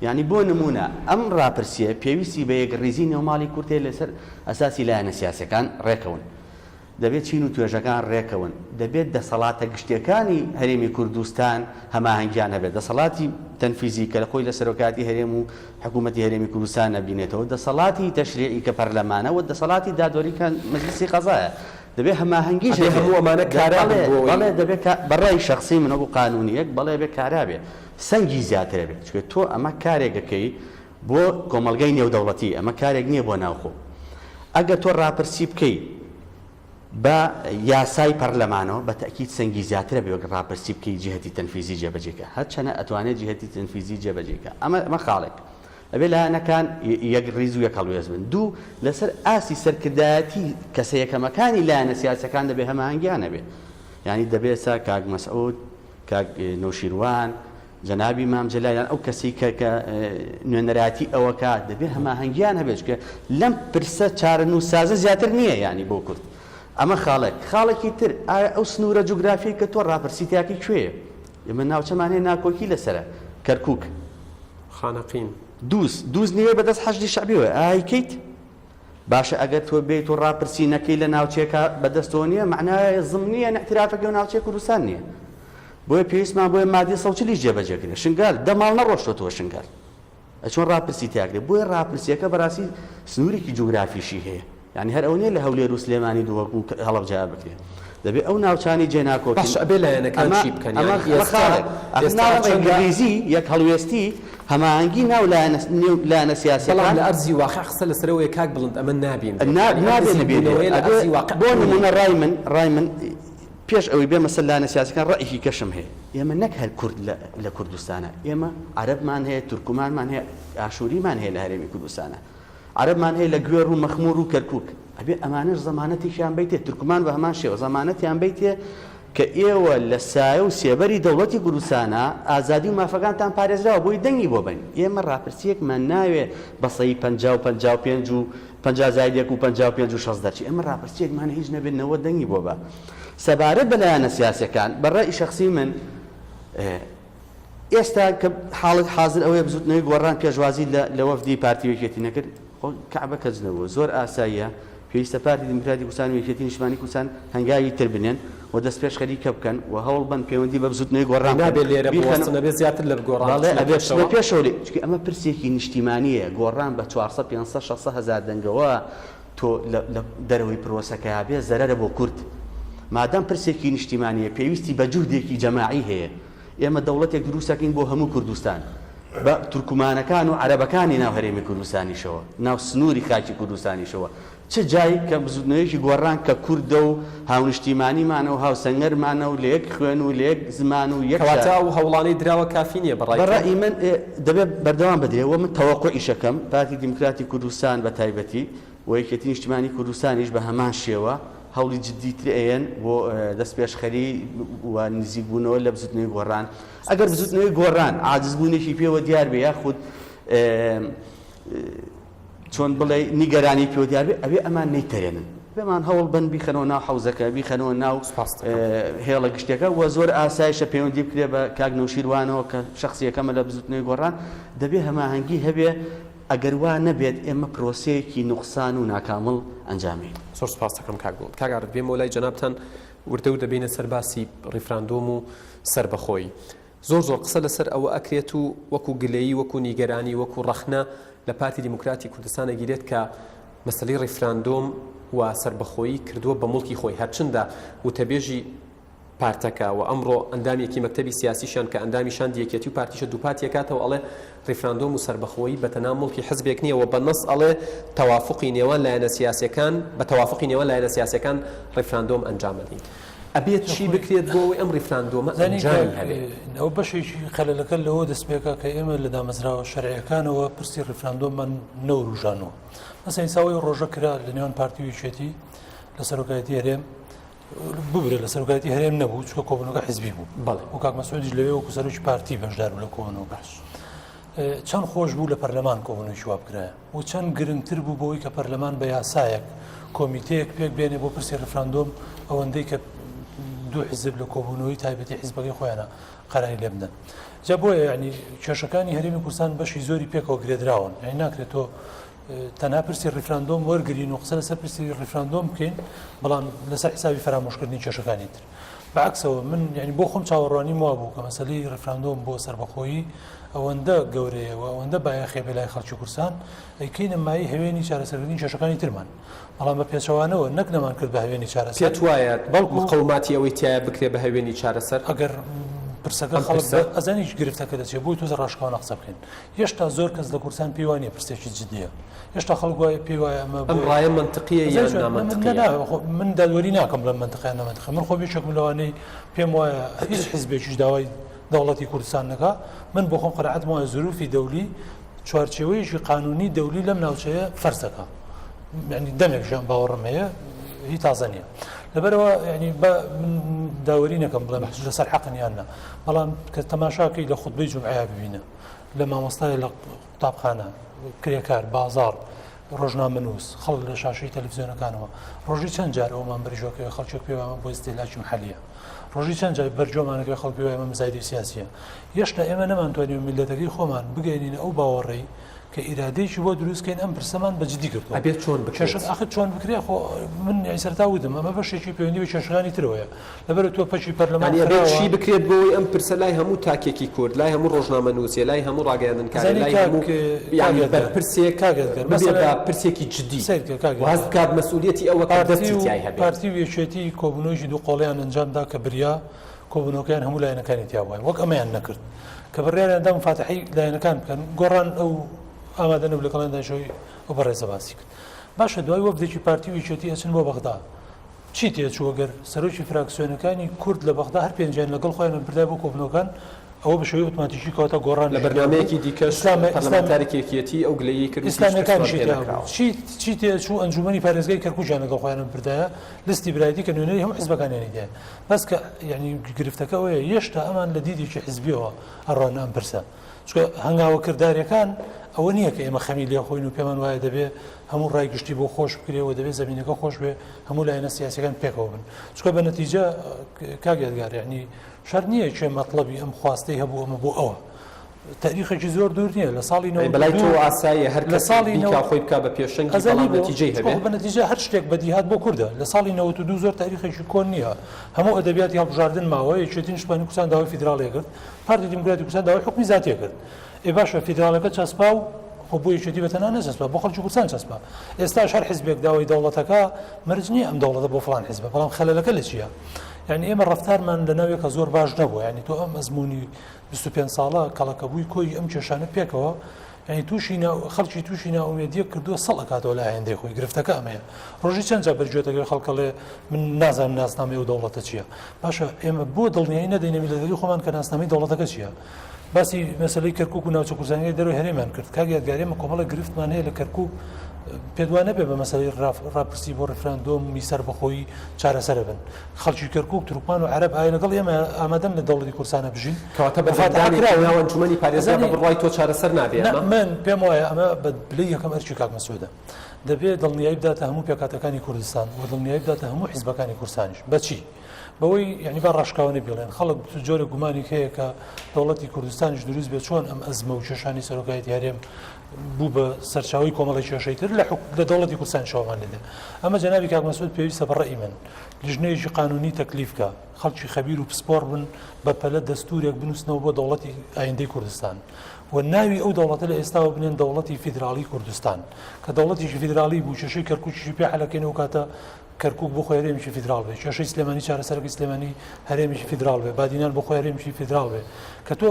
یانی بۆ نموونە ئەم ڕاپرسییە پێویستی بە یەکڕیزی نێوماڵی کورد هەیە لەسەر ئەساسی لایەنە سیاسییەکان ڕێکەون. دەبێت چین و توێژەکان ڕێکەون. دەبێت دەسەڵاتە گشتییەکانی هەرێمی کوردستان هەماهەنگیان هەبێت. دەسەڵاتی تەنفیزی کە خۆی لە سەرۆکایەتی هەرێم و حکوومەتی هەرێمی کوردستان ئەبینێتەوە، دەسەڵاتی تەشریعی کە پەرلەمانە و دەسەڵاتی دادوەری کە مەجلیسی قەزایە. دەبێت هەماهەنگیش ئەبێ هەبێت. هەموو ئەمانە کارا بن بەڵێ، بۆ ئەوەی. بەڵێ دەبێت کا، بە ڕای شەخسی من وەکوو قانوونییەک، بەڵێ ئەبێت کارا بێ. سەنگی زیاتر ئەبێت. چونکە تۆ ئەمە کارێک ئەکەی بۆ کۆمەڵگای نێودەوڵەتی، ئەمە کارێک نییە بۆ ناوخۆ. ئەگەر تۆ ڕاپرسی بکەی بە یاسای پەرلەمانەوە، بە تەئکید سەنگی زیاترە بێ وەک ڕاپرسی بکەی جیهەتی تەنفیزی جێبەجێ کە. هەرچەنە ئەتوانێ جیهەتی تەنفیزی جێبەجێ کە. ئەمە ئەمە خاڵێک. ئەبێ لایەنەکان یەک ڕیز و یەک هەڵوێست بن. دوو، لەسەر ئاستی سەرکردایەتی کەسە یەکەمەکانی لایەنە سیاسیەکان دەبێ هەماهەنگیان هەبێ. یانی دەبێ ئێستا کاک مەسعود، کاک نەوشیروان، جەنابی مام جەلال یان ئەو کەسەی کە کە نوێنەرایەتی ئەوە کا دەبێ هەماهەنگیان هەبێت چونکە لەم پرسە چارەنووسسازە زیاتر نییە یانی بۆ کورد. ئەمە خاڵێک. خاڵێکی تر ئایا ئەو سنوورە جوگرافیەی کە تۆ ڕاپرسی تیاکەی کوێیە؟ ئێمە ناوچەمان هەیە ناکۆکی لەسەرە، کەرکووک. خانەقین. دووز، دووز نیوەی بەدەست حەشدی شەعبیەوەیە، ئای کەیت؟ باشە ئەگەر تۆ بێیت و ڕاپرسی نەکەی لە ناوچەیەکا بەدەستەوە نییە، مەعنایە زمنییەن ئیعترافەکەی و ناوچەی کوردستان نییە. بۆیە پێویستمان بۆیە مادەی 140 یش جێبەجێ کرێ. شنگال، دە ماڵ نەڕۆشتۆتەوە شنگال. ئەی چۆن ڕاپرسی تیا کرێ؟ بۆیە ڕاپرسییەکە بەڕاستی سنوورێکی جوگرافیشی هەیە. یانی هەر ئەوە نییە لە هەولێر و سلێمانی دهۆک و هەڵەبجە بکرێ. دەبێ ئەو ناوچانەی جێ ناکۆکین. باشە ئەبێ لایەنەکان ئەمە چی بکەن؟ ئەمە یانی ئەمە ئێستا خاڵێک. ئەخ ئێستا ناڵێم چەندە یەکڕیزی، یەک هەڵوێستی، هەماهەنگی ناو لایەنە نێو لایەنە بەڵام سیاسییەکان. لە ئەرزی واقع قسە لەسەر ئەوەیە کاک بڵند ئەمە نابینرێت. نا یانی ئەم نابێ نەبینرێ. نزیکبوونەوەیە لە ئەبێ ئەرزی واقع بۆ بوونی نموونە نییە. ڕای من ڕای من پێش ئەوەی بێمە سەر لایەنە سیاسیەکان ڕەئیکی کەشم هەیە. ئێمە نەک هەر کورد لە لە کوردستانە، ئێمە عەرەبمان هەیە، تورکمانمان هەیە، ئاشووریمان هەیە لە هەرێمی کوردستانە. عەرەبمان هەیە لە گوێڕ و مەخموور و کەرکووک. ئەبێ ئەمانەش زەمانەتێکیان بەیتێ، تورکمان بە هەمان شێوە زەمانەتیان بەیتێ کە ئێوە لە سایە و سێبەری دەوڵەتی کوردستانا ئازادی و مافەکانتان پارێزراوە بۆی دەنگی بۆ بەین. ئێمە ڕاپرسییەکمان ناوێ بە سەی 50 و 55 و 50 زاید یەک و 55 و 60 دەرچی. ئێمە ڕاپرسییەکمان هیچ نەبێت 90 دەنگی بۆ بە. سەبارەت بە لایەنە سیاسییەکان، بە ڕەئی شەخسی من. ئێستا کە حاڵەت حازر ئەوەیە بزوتنەوەی گۆڕان پێشوازی لە لە وەفدی پارتی و یەکێتی نەکرد، خۆ کەعبە کەج نەبووە، زۆر ئاساییە، پێویستە پارتی دیموکراتی کوردستان و یەکێتی نیشتمانی کوردستان هەنگاوی تر بنێن و دەستپێشخەری کە بکەن و هەوڵ بەن پەیوەندی بە بزوتنەوەی گۆڕان بکەن، نابێ لێرە بیخەنە بوەستن ئەبێ زیاتر لە گۆڕان بەڵێ بچنە ئەبێ بچنە پێشەوە. پێشەوە لێ چونکە ئەمە پرسێکی نیشتیمانییە، گۆڕان بە 400 500 600 هەزار دەنگەوە تۆ لە لە دەرەوەی پرۆسەکەیا بێ زەرەرە بۆ کورد، مادام پرسێکی نیشتیمانییە پێویستی بە جوهدێکی جەماعی هەیە، ئێمە دەوڵەتێک دروست ئەکەین بۆ هەموو کوردستان، بە تورکمانەکان و عەرەبەکانی ناو هەرێمی کوردستانیشەوە، ناو سنووری خاکی کوردستانیشەوە، چ جای کە بزووتنەوەیەکی گۆڕان کە کوردە و هاونیشتیمانیمانە و هاوسەنگەرمانە و لە یەک خوێن و لە یەک زمان و یەک کەواتە شار. ئەو هەوڵانەی دراوە کافی نییە بە ڕای بە تۆ؟ ڕەئی من دەبێ بەردەوام بدرێ و من تەوەقوعیش ئەکەم پارتی دیموکراتی کوردستان بە تایبەتی و یەکێتی نیشتیمانی کوردستانیش بە هەمان شێوە هەوڵی جدی تر ئەیەن بۆ دەستپێشخەری و نزیکبوونەوە لە بزوتنەوەی گۆڕان. ئەگەر بزوتنەوەی گۆڕان عاجزبوونێکی پێوە دیار بێ یاخود چۆن بڵێ نیگەرانی پێوە دیار بێ ئەبێ ئەمان نەیتەرێنن. بێمان هەوڵ بەن بیخەنەوە ناو حەوزەکە، بیخەنەوە ناو هێڵە گشتیەکە و زۆر ئاسایشە پەیوەندی بکرێ بە کاک نەوشیروانەوە کە شەخسی یەکەمە لە بزوتنەوەی گۆڕان. دەبێ هەماهەنگی هەبێ. ئەگەر وا نەبێت ئێمە پرۆسەیەکی نوقسان و ناکامڵ ئەنجامێین. زۆر سوپاست دەکەم کاک بڵند. کاک عارف بێمەوە لای جەنابتان وردە وردە بێینە سەر باسی ڕیفراندۆم و سەربەخۆیی. زۆر زۆر قسە لەسەر ئەوە ئەکرێت و وەکو گلەیی وەکو نیگەرانی وەکو ڕەخنە لە پارتی دیموکراتی کوردستان ئەگیرێت کە مەسەلەی ڕیفراندۆم و سەربەخۆیی کردووە بە موڵکی خۆی هەرچندە وتەبێژی پارتەکە و ئەمڕۆ ئەندامێکی مەکتەبی سیاسیشیان کە ئەندامی شاندی یەکێتی و پارتیشە دووپاتیەکاتەوە ئەڵێ ڕیفراندۆم و سەربەخۆیی بەتەنها موڵکی حزبێک نییە و بە نەس ئەڵێ تەوافوقی نێوان لایەنە سیاسیەکان بە تەوافوقی نێوان لایەنە سیاسیەکان ڕیفراندۆم ئەنجام ئەدەین. ئەبێت چی بکرێت بۆ ئەوەی ئەم ڕیفراندۆمە زانی ئەنجامی کاک هەبێ؟ ئەو بەشێکی خەلەلەکە لەوە دەست پێکا کە ئێمە لە دامەزراوە شەرعیەکانەوە پرسی ڕیفراندۆممان نەوروژانەوە. مەسەلەن ئیستا ئەوەی ڕۆژە کرا لە نێوان پارتی و یەکێتی لە سەرۆکایەتی هەرێم ببورە لە سەرۆکایەتی هەرێم نەبوو چونکە کۆبوونەوەکە حزبی بوو بەڵێ و کاک مەسعودیش لەوێ وەکو سەرۆکی پارتی بەشدار بوو لە کۆبوونەوەکە چەند خۆش بوو لە پەرلەمان کۆبوونەوەی وا بکرایە و چەند گرنگتر بوو بۆی کە پەرلەمان بە یاسایەک کۆمیتەیەک پێک بێنێ بۆ پرسی ڕفراندۆم ئەوەندەی کە دوو حزب لە کۆبوونەوەی تایبەتی حزبەکەی خۆیانە قەراری لێ بدەن جا بۆیە یعنی کێشەکانی هەرێمی کوردستان بەشی زۆری پێکەوە گرێدراون یعنی ناکرێت تۆ تەنها پرسی ڕیفراندۆم وەرگرین و قسە لەسەر پرسی ڕیفراندۆم بکەین بەڵام لەسەر حسابی فەرامۆشکردنی کێشەکانی تر بەعکسەوە من یعنی بۆ خۆم چاوەڕوانیم وابوو کە مەسەلەی ڕیفراندۆم بۆ سەربەخۆیی ئەوەندە گەورەیە و ئەوەندە بایەخێ بێ لای خەڵکی کوردستان ئەیکەینە مایەی هەوێنی چارەسەرکردنی کێشەکانی ترمان بەڵام بە پێچەوانەوە نەک نەمان کرد بە هەوێنی چارەسەر پێت وایە بەڵکو مقەوماتی ئەوەی تیایە بکرێ بە هەوێنی چارەسەر؟ ئەگەر پرسەکە ئەم خەڵک پرسە؟ ئەزانی گرفتەکە دەچێت بۆی تۆزە ڕاشکاوانە قسە بکەین هێشتا زۆر کەس لە کوردستان پێی وانیە پرسێکی جدیە هێشتا خەڵک وایە پێی وایە ئەمە ئەم بۆ ڕایە مەنتقیە ئەزانی یان چۆن من نامەنتقیە؟ نا خۆ من دادوەری ناکەم بڵێم مەنتقە یان نامەنتقە من خۆم یەکێکم لەوانەی پێم وایە هیچ حزبێکیش داوای دەوڵەتی کوردستان نەکا من بۆ خۆم قەناعەتم وایە زروفی دەولی چوارچێوەیەکی قانونی دەولی لەم ناوچەیە فەرز دەکا یعنی دەمێک ژیان باوەڕم هەیە هی تازە نییە لەبەرەوە یعنی بە من داوەری نەکەم بڵێم لەسەر حەقن یان نا بەڵام کە تەماشاکەی لە خوتبەی جومعەیە ببینە لە مامۆستای لە قوتابخانە، کرێکار، بازاڕ، ڕۆژنامەنووس، خەڵک لە شاشەی تەلەفزیۆنەکانەوە ڕۆژی چەند جار ئەوەمان بەرگوێ کەوێ خەڵکێک پێی وایە ئەمە بۆ ئیستیهلاکی محەلییە. ڕۆژی چەند جار بەرگوێمان ئەکەوێ خەڵک پێی وایە ئەمە مزایدەی سیاسییە. هێشتا ئێمە نەمانتوانیوە میللەتەکەی خۆمان بگەیەنینە ئەو باوەڕەی کە ئیرادەیەکی بۆ دروست کەین ئەم پرسەمان بە جدی گرتووە. ئەبێت چۆن بکرێت؟ کێشە ئاخر چۆن بکرێ خۆ من یانی سەرەتا وتم ئەمە بەشێکی پەیوەندی بە کێشەکانی ترەوەیە. لەبەر تۆ پەکی پەرلەمان یانی ئەبێت خراوە. چی بکرێت بۆ ئەوەی ئەم پرسە لای هەموو تاکێکی کورد، لای هەموو ڕۆژنامەنووسێ، لای هەموو ڕاگەیاندنکارێ، زانی لای کاک هەموو کاک یانی ئێدگار بەرپرسێک کاک ئێدگار ببێ بە مەسەلەن پرسێکی جدی سەیر کە کاک و هەست ئێدگار بکات مەسئولیەتی ئەوە کە پارتی دەستی و تیای هەبێت. پارتی و یەکێتی کۆبوونەوەیەکی دووقۆڵیان ئەنجام دا کە بریا کۆبوونەوەکەیان هەموو لایەنەکانی تیا بوایە وەک ئەمەیان نەکرد کە بڕیاریان دا مفاتحەی لایەنەکان بکەن گۆڕان ئەو ئامادە نەبوو لەگەڵیان دانیشەوەی ئەو بەڕێزە باسی کرد باشە دوای وەفدێکی پارتی و یەکێتی ئەچن بۆ بەغدا چی تێچوو گەر سەرۆکی فراکسیۆنەکانی کورد لە بەغدا هەر پێنجیان لەگەڵ خۆیان بردای بۆ کۆبوونەوەکان، ئەوە بە شێوەی ئۆتۆماتیکی کەواتە گۆڕان لە لە تیا بوو، بەرنامەیەکی دیکەش ئیسلام ئیسلام پەرلەمانتارێکی یەکیەتی ئەو گلەییەی کرد وتی هیچ پرسمان ئیسلامیەکانیشی پێ تیا بوو. نەکراوە. چی چی تێچوو ئەنجوومەنی پارێزگای کەرکووکیان لەگەڵ خۆیان بردایە، لستی برایەتی کە نوێنەری هەموو حزبەکانیانی تیایە. بەس کە یانی گرفتەکە ئەوەیە یێشتا ئەمان لە دیدێکی حزبیەوە ئەڕواننە ئەم پرسە. چونکە هەنگاوە کرداریەکان ئەوە نییە کە ئێمە خەمی لێ خۆین و پێمان وایە دەبێ هەموو ڕای گشتی بۆ خۆش بکرێ و دەبێ زەمینەکە خۆش بێ هەموو لایەنە سیاسیەکان پێکەوە بن چونکە بە نەتیجە کاک یادگار یعنی شەرت نییە کێ مەتڵەبی ئەم خواستەی هەبوو ئەمە بۆ ئەوە. تاریخێکی زۆر دوور نییە لە ساڵی ئەی بەلای 92 تۆوە ئاساییە هەر لە کەسێک ساڵی بیکا نەوە خۆی بکا بە پێشەنگی ئەزانی بەڵام بۆ نەتیجەی چونکە هەبێ؟ خۆ بە نەتیجە هەر شتێک بەدیهات بۆ کوردە لە ساڵی 92 زۆر تاریخێکی کۆن نییە هەموو ئەدەبیاتی هەڵبژاردن ماوە یەکێتی نیشتمانی کوردستان داوای فیدراڵی کرد پارتی دیموکراتی کوردستان داوای حوکمی زاتی کرد ئێ باشە فیدراڵەکە چەسپا و خۆ بۆ یەکێتی بە تەنها نەچەسپا بۆ خەڵکی کوردستان چەسپا ئێستاش هەر حزبێک داوای دەوڵەتەکە مەرج نییە ئەم دەوڵەتە بۆ فڵان حزبە بەڵام خەلەلەکە لە چییە یعنی ئێمە ڕەفتارمان لە ناوێکە زۆر باش نەبووە یعنی تۆ ئەم ئەزمموی 25 ساڵە کەڵەکەبووی کۆی ئەم کێشانە پێکەوە یعنی تووشی خەڵکی تووشی ناومێدیە کردووە سەڵ ئەکاتەوە لە ئایندەی خۆی گرفتەکە ئەمەیە ڕۆژی چەند جا بەرگوێتەکەی خەڵکەڵێ من نازانم ناسنامەی ئەو دەوڵەتە چییە باشە ئێمە بۆ دڵنیایی نەدەینە میللەتەکەی خۆمان کە ناسنامەی دەوڵەتەکە چییە باسی مەسەلەی کەرکک و ناوچە کوردستانیەکەی دەرەوەی هەرێمان کرد کاک یادگار ئێمە کۆمەڵێک گرفتمان هەیە لە کەرکک پێت وا نەبێ بە مەسەلەی ڕاپرسی بۆ ڕیفراندۆمی سەربەخۆیی چارەسەرە بن خەڵکی کەرکک تورکمان و عەرەب ئایا لەگەڵ ئێمە ئامادەن لە دەوڵەتی کوردستانە بژین کەواتە بە مفاتحە دەنگدانێکی کراون ناو ئەنجومەنی پارێزگا بە ئەزانی بڕوای تۆ چارەسەر نابێ نا ئەمە؟ من پێم وایە ئەمە بە پلەی یەکەم ئەرکی کاک مەسعودە دەبێ دڵنیایی بداتە هەموو پێکهاتەکانی کوردستان و دڵنیایی بداتە هەموو حیزبەکانی کوردستانیش بەچی بەوەی یانی با ڕاشکاوانە بیڵێن خەڵک جۆرە گومانێک هەیە کە دەوڵەتی کوردستانیش دروست بێت چۆن ئەم ئەزمە و کێشانی سەرۆکایەتی هەرێم بوو بە سەرچاوی کۆمەڵی کێشەی تر لە لە دەوڵەتی کوردستان شەومان لێدێ ئەمە جەنابی کاک مەسعود پێویستە بە ڕەئی من لیژنەیەکی قانونی تەکلیف کە خەڵکی خەبیر و پسپۆڕ بن بە پەلە دەستورێک بنووسنەوە بۆ دەوڵەتی ئایندەی کوردستان و ناوی ئەو دەوڵەتە لە ئێستاوە بنێن دەوڵەتی فیدراڵی کوردستان کە دەوڵەتێکی فیدراڵی بوو کێشەی کەرکووکیشی پێ حەلەکەین ئەو کاتە کەرکوک بۆ خۆی هەرێمێکی فیدراڵ بێ، کێشەی سلێمانی چارەسەرەکەی سلێمانی هەرێمێکی فیدراڵ بێ، بادینان بۆ خۆی هەرێمێکی فیدراڵ بێ. کە تۆ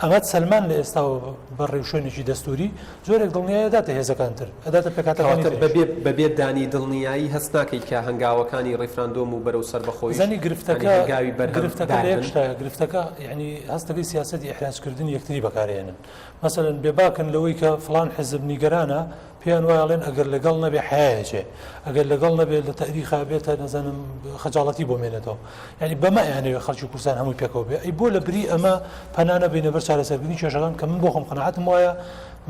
ئەمەت سەلمان لە ئێستاوە بە ڕێوشوێنێکی دەستووری، جۆرێک دڵنیایی ئەداتە هێزەکان تر، ئەداتە پێکهاتەکانی کەواتە تریش. بەبێ بەبێ دانی دڵنیایی هەست ناکەی کە هەنگاوەکانی ڕیفراندۆم و بەرەو سەربەخۆییش زانی یانی گرفتەکە هەنگاوی بەرهەم گرفتەکە دار لە یەک بن؟ شتایە، گرفتەکە یانی هەستەکەی سیاسەتی ئیحراجکردنی یەکتری بەکارئێنن. مەسەلەن بێباکن لەوەی کە فڵان حیزب نیگەرانە، پێیان وایە ئەڵێن ئەگەر لەگەڵ نەبێ حەیای ئەچێ، ئەگەر لەگەڵ نەبێ لە تەئریخا بێتە نەزانم خەجاڵەتی بۆ مێنێتەوە. یانی بەمە ئەیانەوێ خەڵکی کوردستان هەمووی پێکەوە بێ. ئەی بۆ لە بری ئەمە پەنا نەبەینە بەر چارەسەرکردنی کێشەکان کە من بۆ خۆم قەناعەتم وایە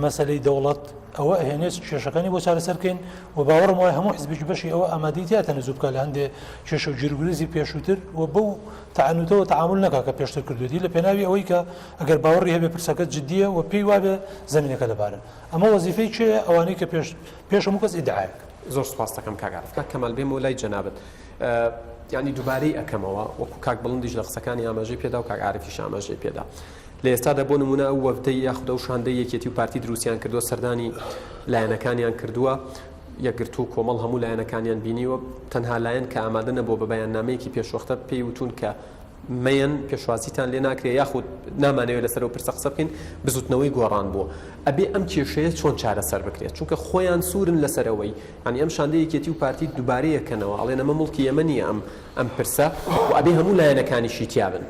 مەسەلەی دەوڵەت ئەوە ئەهێنێت کێشەکانی بۆ چارەسەر بکەین و باوەڕم وایە هەموو حزبێکی بەشی ئەوە ئامادەی تیا تەنەزول بکا لە هەندێ کێشە و گیروگرزی پێشووتر و بەو تەعنوتەوە تەعامول نەکا کە پێشتر کردوێتی لە پێناوی ئەوەی کە ئەگەر باوەڕی هەبێ پرسەکە جدییە و پێی وابێ زەمینەکە لەبارە. ئەمە وەزیفەی کێیە؟ ئەوانەی کە پێش پێش هەموو کەس ئیدعایەک. زۆر سوپاست دەکەم کاک عارف. کاک کەمال بێمەوە لای جەنابت یانی دووبارەی ئەکەمەوە وەکو کاک بڵندیش لە قسەکانی ئاماژەی پێدا و کاک عارفیش ئاماژەی پێدا لە ئێستادا بۆ نمونە ئەو وەفدەی یاخود ئەو شاندەی یەکێتی و پارتی دروستیان کردووە سەردانی لایەنەکانیان کردووە یەکگرتوو کۆمەڵ هەموو لایەنەکانیان بینیوە تەنها لایەن کە ئامادە نەبووە بە بەیاننامەیەکی پێشوەختە پێی وتون کە مەیەن پێشوازیتان لێ ناکرێ یاخود نامانەوێ لەسەر ئەو پرسە قسە بکەین بزوتنەوەی گۆڕان بووە ئەبێ ئەم کێشەیە چۆن چارەسەر بکرێت چونکە خۆیان سوورن لەسەر ئەوەی یانی ئەم شاندەی یەکێتی و پارتی دووبارەیەکەنەوە ئەڵێن ئەمە موڵکی ئێمە نییە ئەم ئەم پرسە و ئەبێ هەموو لایەنەکانیشی تیا بن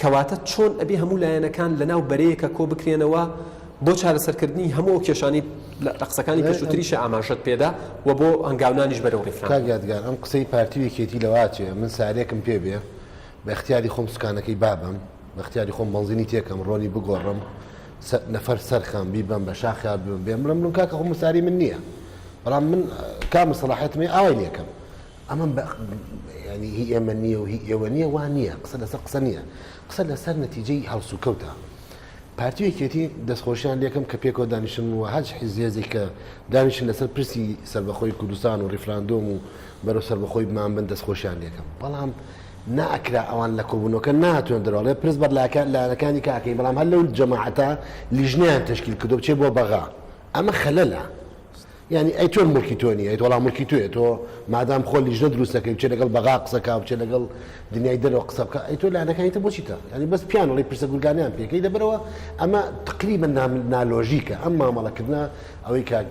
کەواتە چۆن ئەبێ هەموو لایەنەکان لەناو بەرەیەکە کۆ بکرێنەوە بۆ چارەسەرکردنی هەموو ئەو کێشانەی لە قسەکانی پێشووتریشە ئاماژەت پێدا و بۆ هەنگاونانیش بەرەو ڕیفراندۆم. کاک یادگار ئەم قسەی پارتی و یەکێتی لەوە ئەچێ من سارێکم پێ بێ بە ئیختیاری خۆم سوکانەکەی بابەم بە ئیختیاری خۆم بەنزینی تێکەم ڕۆنی بگۆڕم نەفەر سەرخەم بیبەم بە شاخیا ببم بێم بڵێم بڵێم کاکە خۆ مساری من نییە بەڵام من کام سەڵاحیەتم هەیە ئاوای لێکەم ئەمە ینی هی ئێمە نییە و هی ئێوە نییە وا نییە قسە لەسەر قسە نییە قسە لەسەر نەتیجەی هەڵسوکەوتە پارتی و یەکێتی دەستخۆشیان لێکەم کە پێکەوە دانیشن و هەچ حیزێزێک کە دانیشن لەسەر پرسی سەربەخۆی کوردستان و ڕیفراندۆم و بەرەو سەربەخۆی بمان بن دەستخۆشیان لێکەم بەڵام ناکرا ئەوان لە کۆبوونەوەکە ناتوێن دەرەوە پرس بەر لایەنەکانی کاکەی بەڵام هەر لەو جەماعەتە لیژنەیان تەشکیل کردو بچێ بۆ بەغا ئەمە خەلەلە یانی ئەی چۆن موڵکی تۆ نیە ئەی وەڵا موڵکی تۆیە تۆ مادام خۆ لیژنە دروست دەکەی بچێ لەگەڵ بەغا قسە کا بچێ لەگەڵ دنیای دەرەوە قسە بکە ئەی تۆ لایەنەکانی تر بۆچی تە یانی بەس پیان ئەڵێی پرسە گورگانیان پێکەی لەبەرەوە ئەمە تقریبا نالۆژیکە ئەم مامەڵەکردنە ئەوەی کاک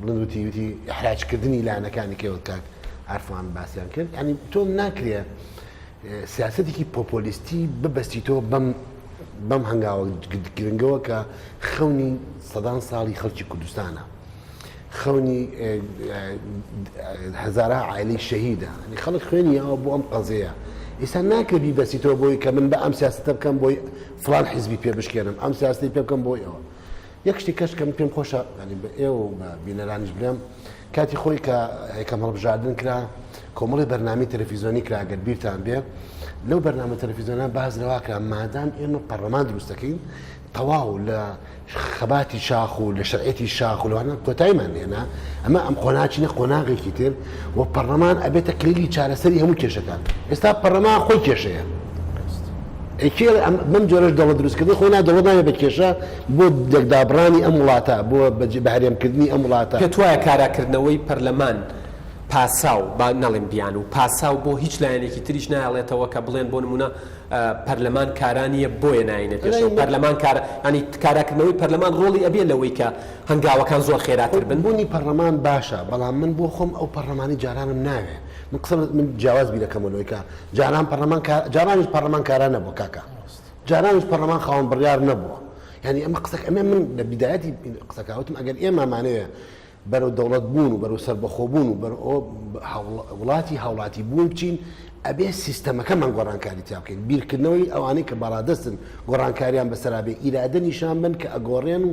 بڵند وتی وتی ئیحراجکردنی لایەنەکانی کەوت کاک عرفان باسیان کرد ینی تۆ ناکرێ سیاسەتێکی پۆپۆلیستی ببەستیتەوە بەم بەم هەنگاوە گرنگەوە کە خەونی سەدان ساڵی خەڵکی کوردستانە خەونی هەزارا عایلەی شەهیدە ینی خەڵک خوێنی یاوە بۆ ئەم قەزەیە ئێستا ناکرێ بیبەستیتەوە بۆی کە من بە ئەم سیاستە بکەم بۆی فلان حیزبی پێ بشکێنم ئەم سیاستی پێ بکەم بۆی ئەوە یەک شتی کەش کەم پێم خۆشە ینی بە ئێوە و بە بینەرانیش بڵێم. کاتی خۆی کە یەکەم هەڵبژاردن کرا کۆمەڵی بەرنامەی تەلەفیزیۆنی کرا گەر بیرتان بێ لەو بەرنامە تەلەفیزیۆنە باس لەوا کرا مادام ئێمە پەرلەمان دروست دەکەین تەواو لە خەباتی شاخ و لە شەرعێتی شاخ و لەوانە کۆتاییمان هێنا ئەمە ئەم قۆناچینە قۆناغێکی تر و پەرلەمان ئەبێتە کلیلی چارەسەری هەموو کێشەکان ئێستا پەرلەمان خۆی کێشەیە کێ بەم جۆرەش دەوڵەت دروستکردن خۆی نا دەوڵەت نابێت بە کێشە بۆ لێکدابڕانی ئەم وڵاتە بۆ بە هەرێمکردنی ئەم وڵاتە. پێت وایە کاراکردنەوەی پەرلەمان پاساو، با نەڵێم بیانوو، پاساو بۆ هیچ لایەنێکی تریش نایەڵێتەوە کە بڵێن بۆ نموونە پەرلەمان کارا نییە بۆیە نایەینە پێشەوە، پەرلەمان کارا یانی کاراکردنەوەی پەرلەمان ڕۆڵی ئەبێ لەوەی کە هەنگاوەکان زۆر خێراتر بن؟ بوونی پەرلەمان باشە، بەڵام من بۆ خۆم ئەو پەرلەمانی جارانم ناوێ. من قسە من جیاواز بیرەکەمەوە لەوەی کە جاران پەرلەمان کار جارانیش پەرلەمان کارا نەبووە کاکە جارانیش پەرلەمان خاوەن بڕیار نەبووە یعنی ئەمە قسەکە ئەمە من لە بیدایەتی قسەکە وتم ئەگەر ئێمە مانەوێ بەرەو دەوڵەت بوون و بەرەو سەربەخۆ بوون و بەرەو وڵاتی هاوڵاتی بوون بچین ئەبێ سیستەمەکەمان گۆڕانکاری تیا بکەین بیرکردنەوەی ئەوانەی کە باڵادەستن گۆڕانکاریان بەسەرا بێ ئیرادە نیشان بن کە ئەگۆڕێن و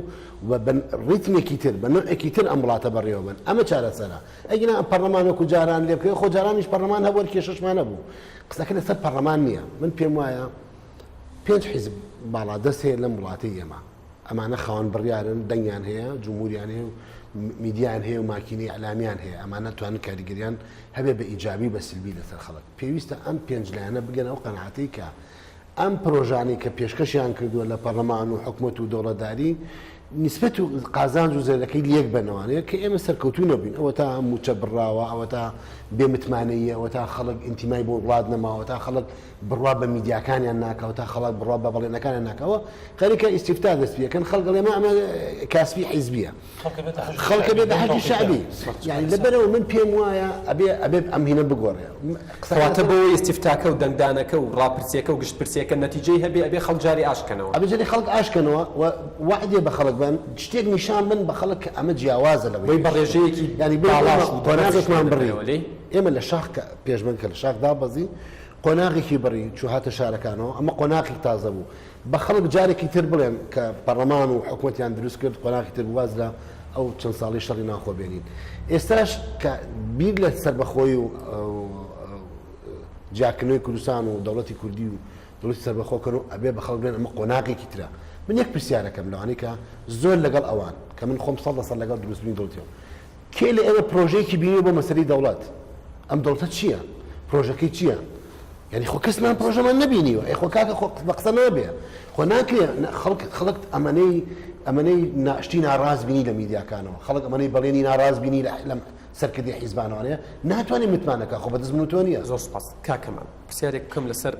بە ڕیتمێکی تر بە نەوعێکی تر ئەم وڵاتە بەڕێوە بن ئەمە چارەسەرە ئەگینا ئەم پەڕلەمان وەکو جاران لێ بکەوێ خۆ جارانیش پەڕلەمان هەبوو هەر کێشەشمان هەبوو قسەکە لەسەر پەڕلەمان نییە من پێم وایە پێنج حیزب باڵادەست هەیە لەم وڵاتەی ئێمە ئەمانە خاوەن بڕیارن دەنگیان هەیە جمهوریان هەیە و میدیان هەیە و ماکینەی ئەلامیان هەیە ئەمانە توانن کاریگەریان هەبێ بە ئیجابی بە سلبی لەسەر خەڵک پێویستە ئەم پێنج لایەنە بگەن ئەو قەناعەتەی کە ئەم پرۆژانەی کە پێشکەشیان کردووە لە پەڕلەمان و حکومەت و دەوڵەتداری نیسبەت و قازانج و زەرەرەکەی لێک بەنەوانەیە کە ئێمە سەرکەوتوو نەبووین ئەوەتا مووچە بڕاوە ئەوەتا بێ متمانەییە ئەوەتا خەڵک ئینتیمای بۆ وڵات نەماوە تا خەڵک بڕوا بە میدیاکانیان ناکا تا خەڵک بڕوا بە بەڵێنەکانیان ناکەوە خەریکە ئیستیفتا دەست پێکەن خەڵک ئەڵێ ئەمە کاسبی حیزبیە خەڵکە بێتە حەشدی شەعبی یانی لەبەرئەوە من پێم وایە ئەبێ ئەبێ ئەم هینە بگۆڕێ کەواتە بۆ ئەوەی ئیستیفتاکە و دەنگدانەکە و ڕاپرسیەکە و گشتپرسیەکە نەتیجەی هەبێ ئەبێ خەڵک جارێ ئاشت کەنەوە. ئەبێ جارێ خەڵک ئاشت کەنەوە و وەعدێ بە خەڵک بەن شتێک نیشان بەن بە خەڵک کە ئەمە جیاوازە لەوەی بۆی بە ڕێژەیەکی یانی بۆ باڵاش و قۆناغێکمان بڕی دەنگەوە لێی. ئێمە لە شاخ کە پێشمەرگە کە لە شاخ دابەزی قۆناغێکی بڕی چوو هاتە شارەکانەوە ئەمە قۆناغێکی تازە بوو بە خەڵک جارێکی تر بڵێن کە پەڕلەمان و حکومەتیان دروست کرد قۆناغی تر بوو واز لە ئەو چەند ساڵەی شەڕی ناوخۆ بێنین ئێستاش کە بیر لە سەربەخۆیی و جیاکردنەوەی کوردستان و دەوڵەتی کوردی و دەوڵەتی سەربەخۆ کەن و ئەبێ بە خەڵک بڵێن ئەمە قۆناغێکی ترە من یەک پرسیارەکەم لەوانەی کە زۆر لەگەڵ ئەوان کە من خۆم سەد لە سەد لەگەڵ دروستبوونی دەوڵەتیەوە کێ لە ئێوە پرۆژەیەکی بینیوە بۆ مەسەلەی دەوڵەت؟ ئەم دەوڵەتە چییە؟ پرۆژەکەی چییە؟ یعنی خۆ کەسمان پرۆژەمان نەبینیوە ئەی خۆ کاکە خۆ بە قسە نابێ خۆ ناکرێ خەڵک خەڵک ئەمەنەی ئەمەنەی شتی ناڕاست بینی لە میدیاکانەوە خەڵک ئەمەنەی بەڵێنی ناڕاست بینی لە لەم سەرکردەی حیزبانەوانەیە ناتوانێت متمانەکە خۆ بەدەست من و تۆ نییە. زۆر سوپاس کاک کەمال پرسیارێک بکەم لەسەر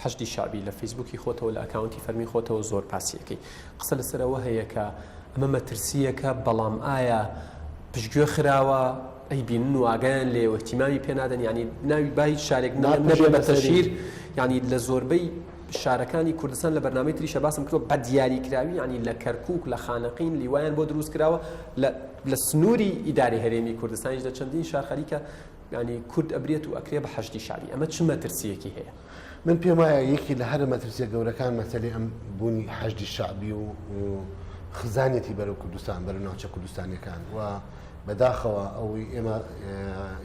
حەشدی شەعبی لە فەیسبووکی خۆتەوە لە ئەکاونتی فەرمی خۆتەوە زۆر باسی ئەکەی قسە لەسەر ئەوە هەیە کە ئەمە مەترسییەکە، بەڵام ئایا پشتگوێ خراوە، ئەیبینن و ئاگایان لێیە و ئیهتیمامی پێ نادەن، یانی ناوی با هیچ شارێک نەڵێم نەبێ بە تەشهیر، یانی لە زۆربەی شارەکانی کوردستان لە بەرنامەی تریشە باسم کردووە بە دیاریکراوی یانی لە کەرکووک لە خانەقین لیوایان بۆ دروست کراوە لە لە سنووری ئیداری هەرێمی کوردستانیش لە چەندین شار خەریکە یانی کورد ئەبرێت و ئەکرێ بە حەشدی شەعبی ئەمە چ مەترسییەکی هەیە؟ من پێم وایە یەکی لە هەرە مەترسیە گەورەکان مەسەلەی ئەم بوونی حەشدی شەعبی و خزانێتی بەرەو کوردستان بەرەو ناوچە کوردستانیەکان و بەداخەوە ئەوەی ئێمە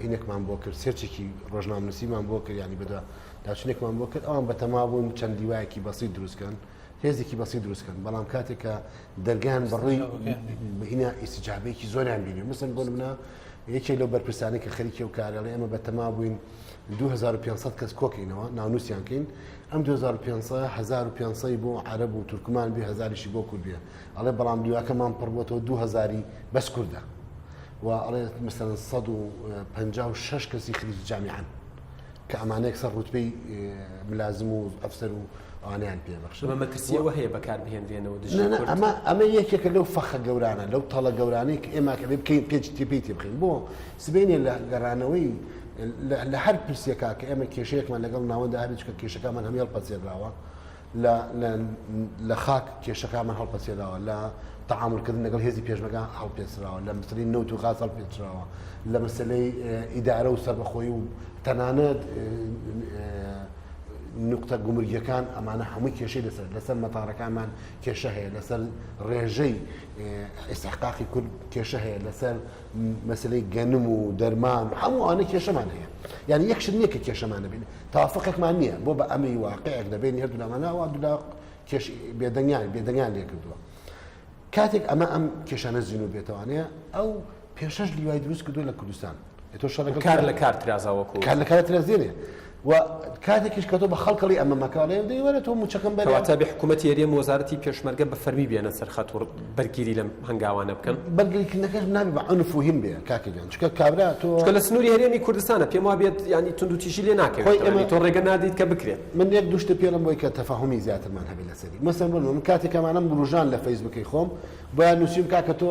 هینێکمان بۆ کرد سێرچێکی ڕۆژنامەنووسیمان بۆ کرد ینی بەدوا داچونێکمان بۆ کرد ئەوان بەتەما بوون چەند دیوایەکی بەسیط دروستکەن هێزێکی بەسیط دروستکەن بەڵام کاتێک کە دەرگیان بەڕووی هینا ئیسیجابێکی زۆریان بینی مثلەن بۆ نمونە یەکێک لەو بەرپرسانی کە خەریکی و کارەڵێ ئێمە بەتەما بووین 2500 کەس کۆکەینەوە ناونووسیان کەین ئەم 2500 1500 بۆ عەرەب و تورکمان بێ هەزاریشی بۆ کورد بێ ئەڵێ بەڵام دیواکەمان پڕ بۆتەوە 2000 بەس کوردە و ئەڵێ مثلەن 156 کەسی خریجی جامیعەن کە ئەمانە یەکسەر ڕوتبەی ملازم و ئەفسەر و ئەوانەیان پێ بەخشن. ئەمە مەترسی ئەوە هەیە بەکاربهێنرێنەوە دژی کورد؟ ئەمە ئەمە یەکێکە لەو فەخە گەورانە لەو تەڵە گەورانەی کە ئێمە کە بکەین پێ تێپی تێ بخەین بۆ سبەینێ لە گەڕانەوەی لە هەر پرسێکا کە ئێمە کێشەیەکمان لەگەڵ ناوەندە هەبێت چونکە کێشەکانمان هەمووی هەڵپەسێراوە لە لە خاک کێشەکانمان هەڵپەسێراوە لە تەعامولکردن لەگەڵ هێزی پێشمەرگە هەڵپێچراوە لە مەسەلەی نەوت و غاز هەڵپێچراوە لە مەسەلەی ئیدارە و سەربەخۆیی و تەنانەت. نوقتە گومرگیەکان ئەمانە هەمووی کێشەی لەسەر لەسەر مەتارەکانمان کێشە هەیە لەسەر ڕێژەی ئیسحقاقی کورد کێشە هەیە لەسەر مەسلەی گەنم و دەرمان هەموو ئەوانە کێشەمان هەیە یعنی یەک شت نییە کە کێشەمان نەبین تافقێکمان نییە بۆ بە ئەمری واقعێک لە بینی هەردوو لامانە ئەوە دولا کێش بێدەنگیان بێدەنگیان لێ کردووە کاتێک ئەمە ئەم کێشانە زینوو بێتەوانەیە ئەو پێشەش لیوای دروست کردو لە کوردستان تۆ شەڕەکە کار لە کار ترازا وەکو کار لە کار ترازێنێ و کاتێکیش کە تۆ بە خەڵکەڵی ئەمە مەکاڵێ دەی وەرە تۆ موچەکەم بەرێ کەواتە بێ حکوومەتی هەرێم و وەزارەتی پێشمەرگە بە فەرمی بێنە سەر خەت و بەرگیری لەم هەنگاوانە بکەن. بەرگریکردنەکەش نابێ بە عونف و هین بێ کاکە گیان چونکە کابرا تۆ چونکە لە سنووری هەرێمی کوردستانە پێم وابێت یانی توندوتیژی لێ خۆی ناکەوێتەوە ئێمە یانی تۆ ڕێگە نادەیت کە بکرێت. من یەک دوو شتە پێڵم بۆی کە تەفەهومی زیاترمان هەبێ لەسەری مەسەن بۆ نموونە من کاتێک ئەمانەم وروژان لە فەیسبووکەی خۆم بۆیان نووسیم کاکە تۆ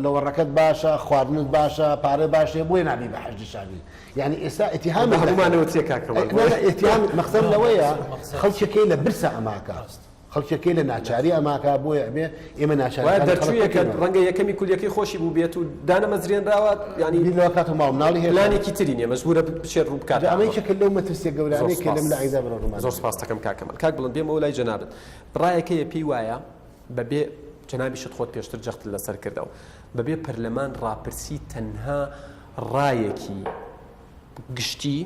لەوەڕەکەت باشە خواردنت باشە پارە باش هەیە بۆیە نابی بە حەشدی شەعبی یعنی ئێستا ئیتیهامت بە دەکەن هەموومانەوە چیە کاک کەمال نا نا ئیتیهام مەقسەد لەوەیە خەڵکێکەی لە برسا ئەماکە خەڵکێکەی لە ناچاری ئەماکە بۆیە ئەبێ ئێمە وایە ناچارەکانی خەڵک دەرچوویەکە بکەینەوە. ڕەنگە یەکەمی کولیەکەی خۆشی بووبێت و دانەمەزرێنراوە یعنی بیر لەوە کاتەوە ماڵ مناڵی هەیە پلانێکی تری نییە مەجبورە بچێت ڕوو بکاتە جا ئەمە ئەمە. یەکێکە لەو مەترسیە زۆر گەورانەی کە سوپاس لەم لایدا بەرەو ڕوومان زۆر دەبێت. سوپاس دەکەم کاک کەمال کاک بڵند بێمەوە لای جەنابت ڕایەک هەیە پێی وایە بەبێ جەنابیشت خۆت پێشتر جەختت لەسەر کردەوە بەبێ پەرلەمان ڕاپرسی تەنها ڕایەکی گشتی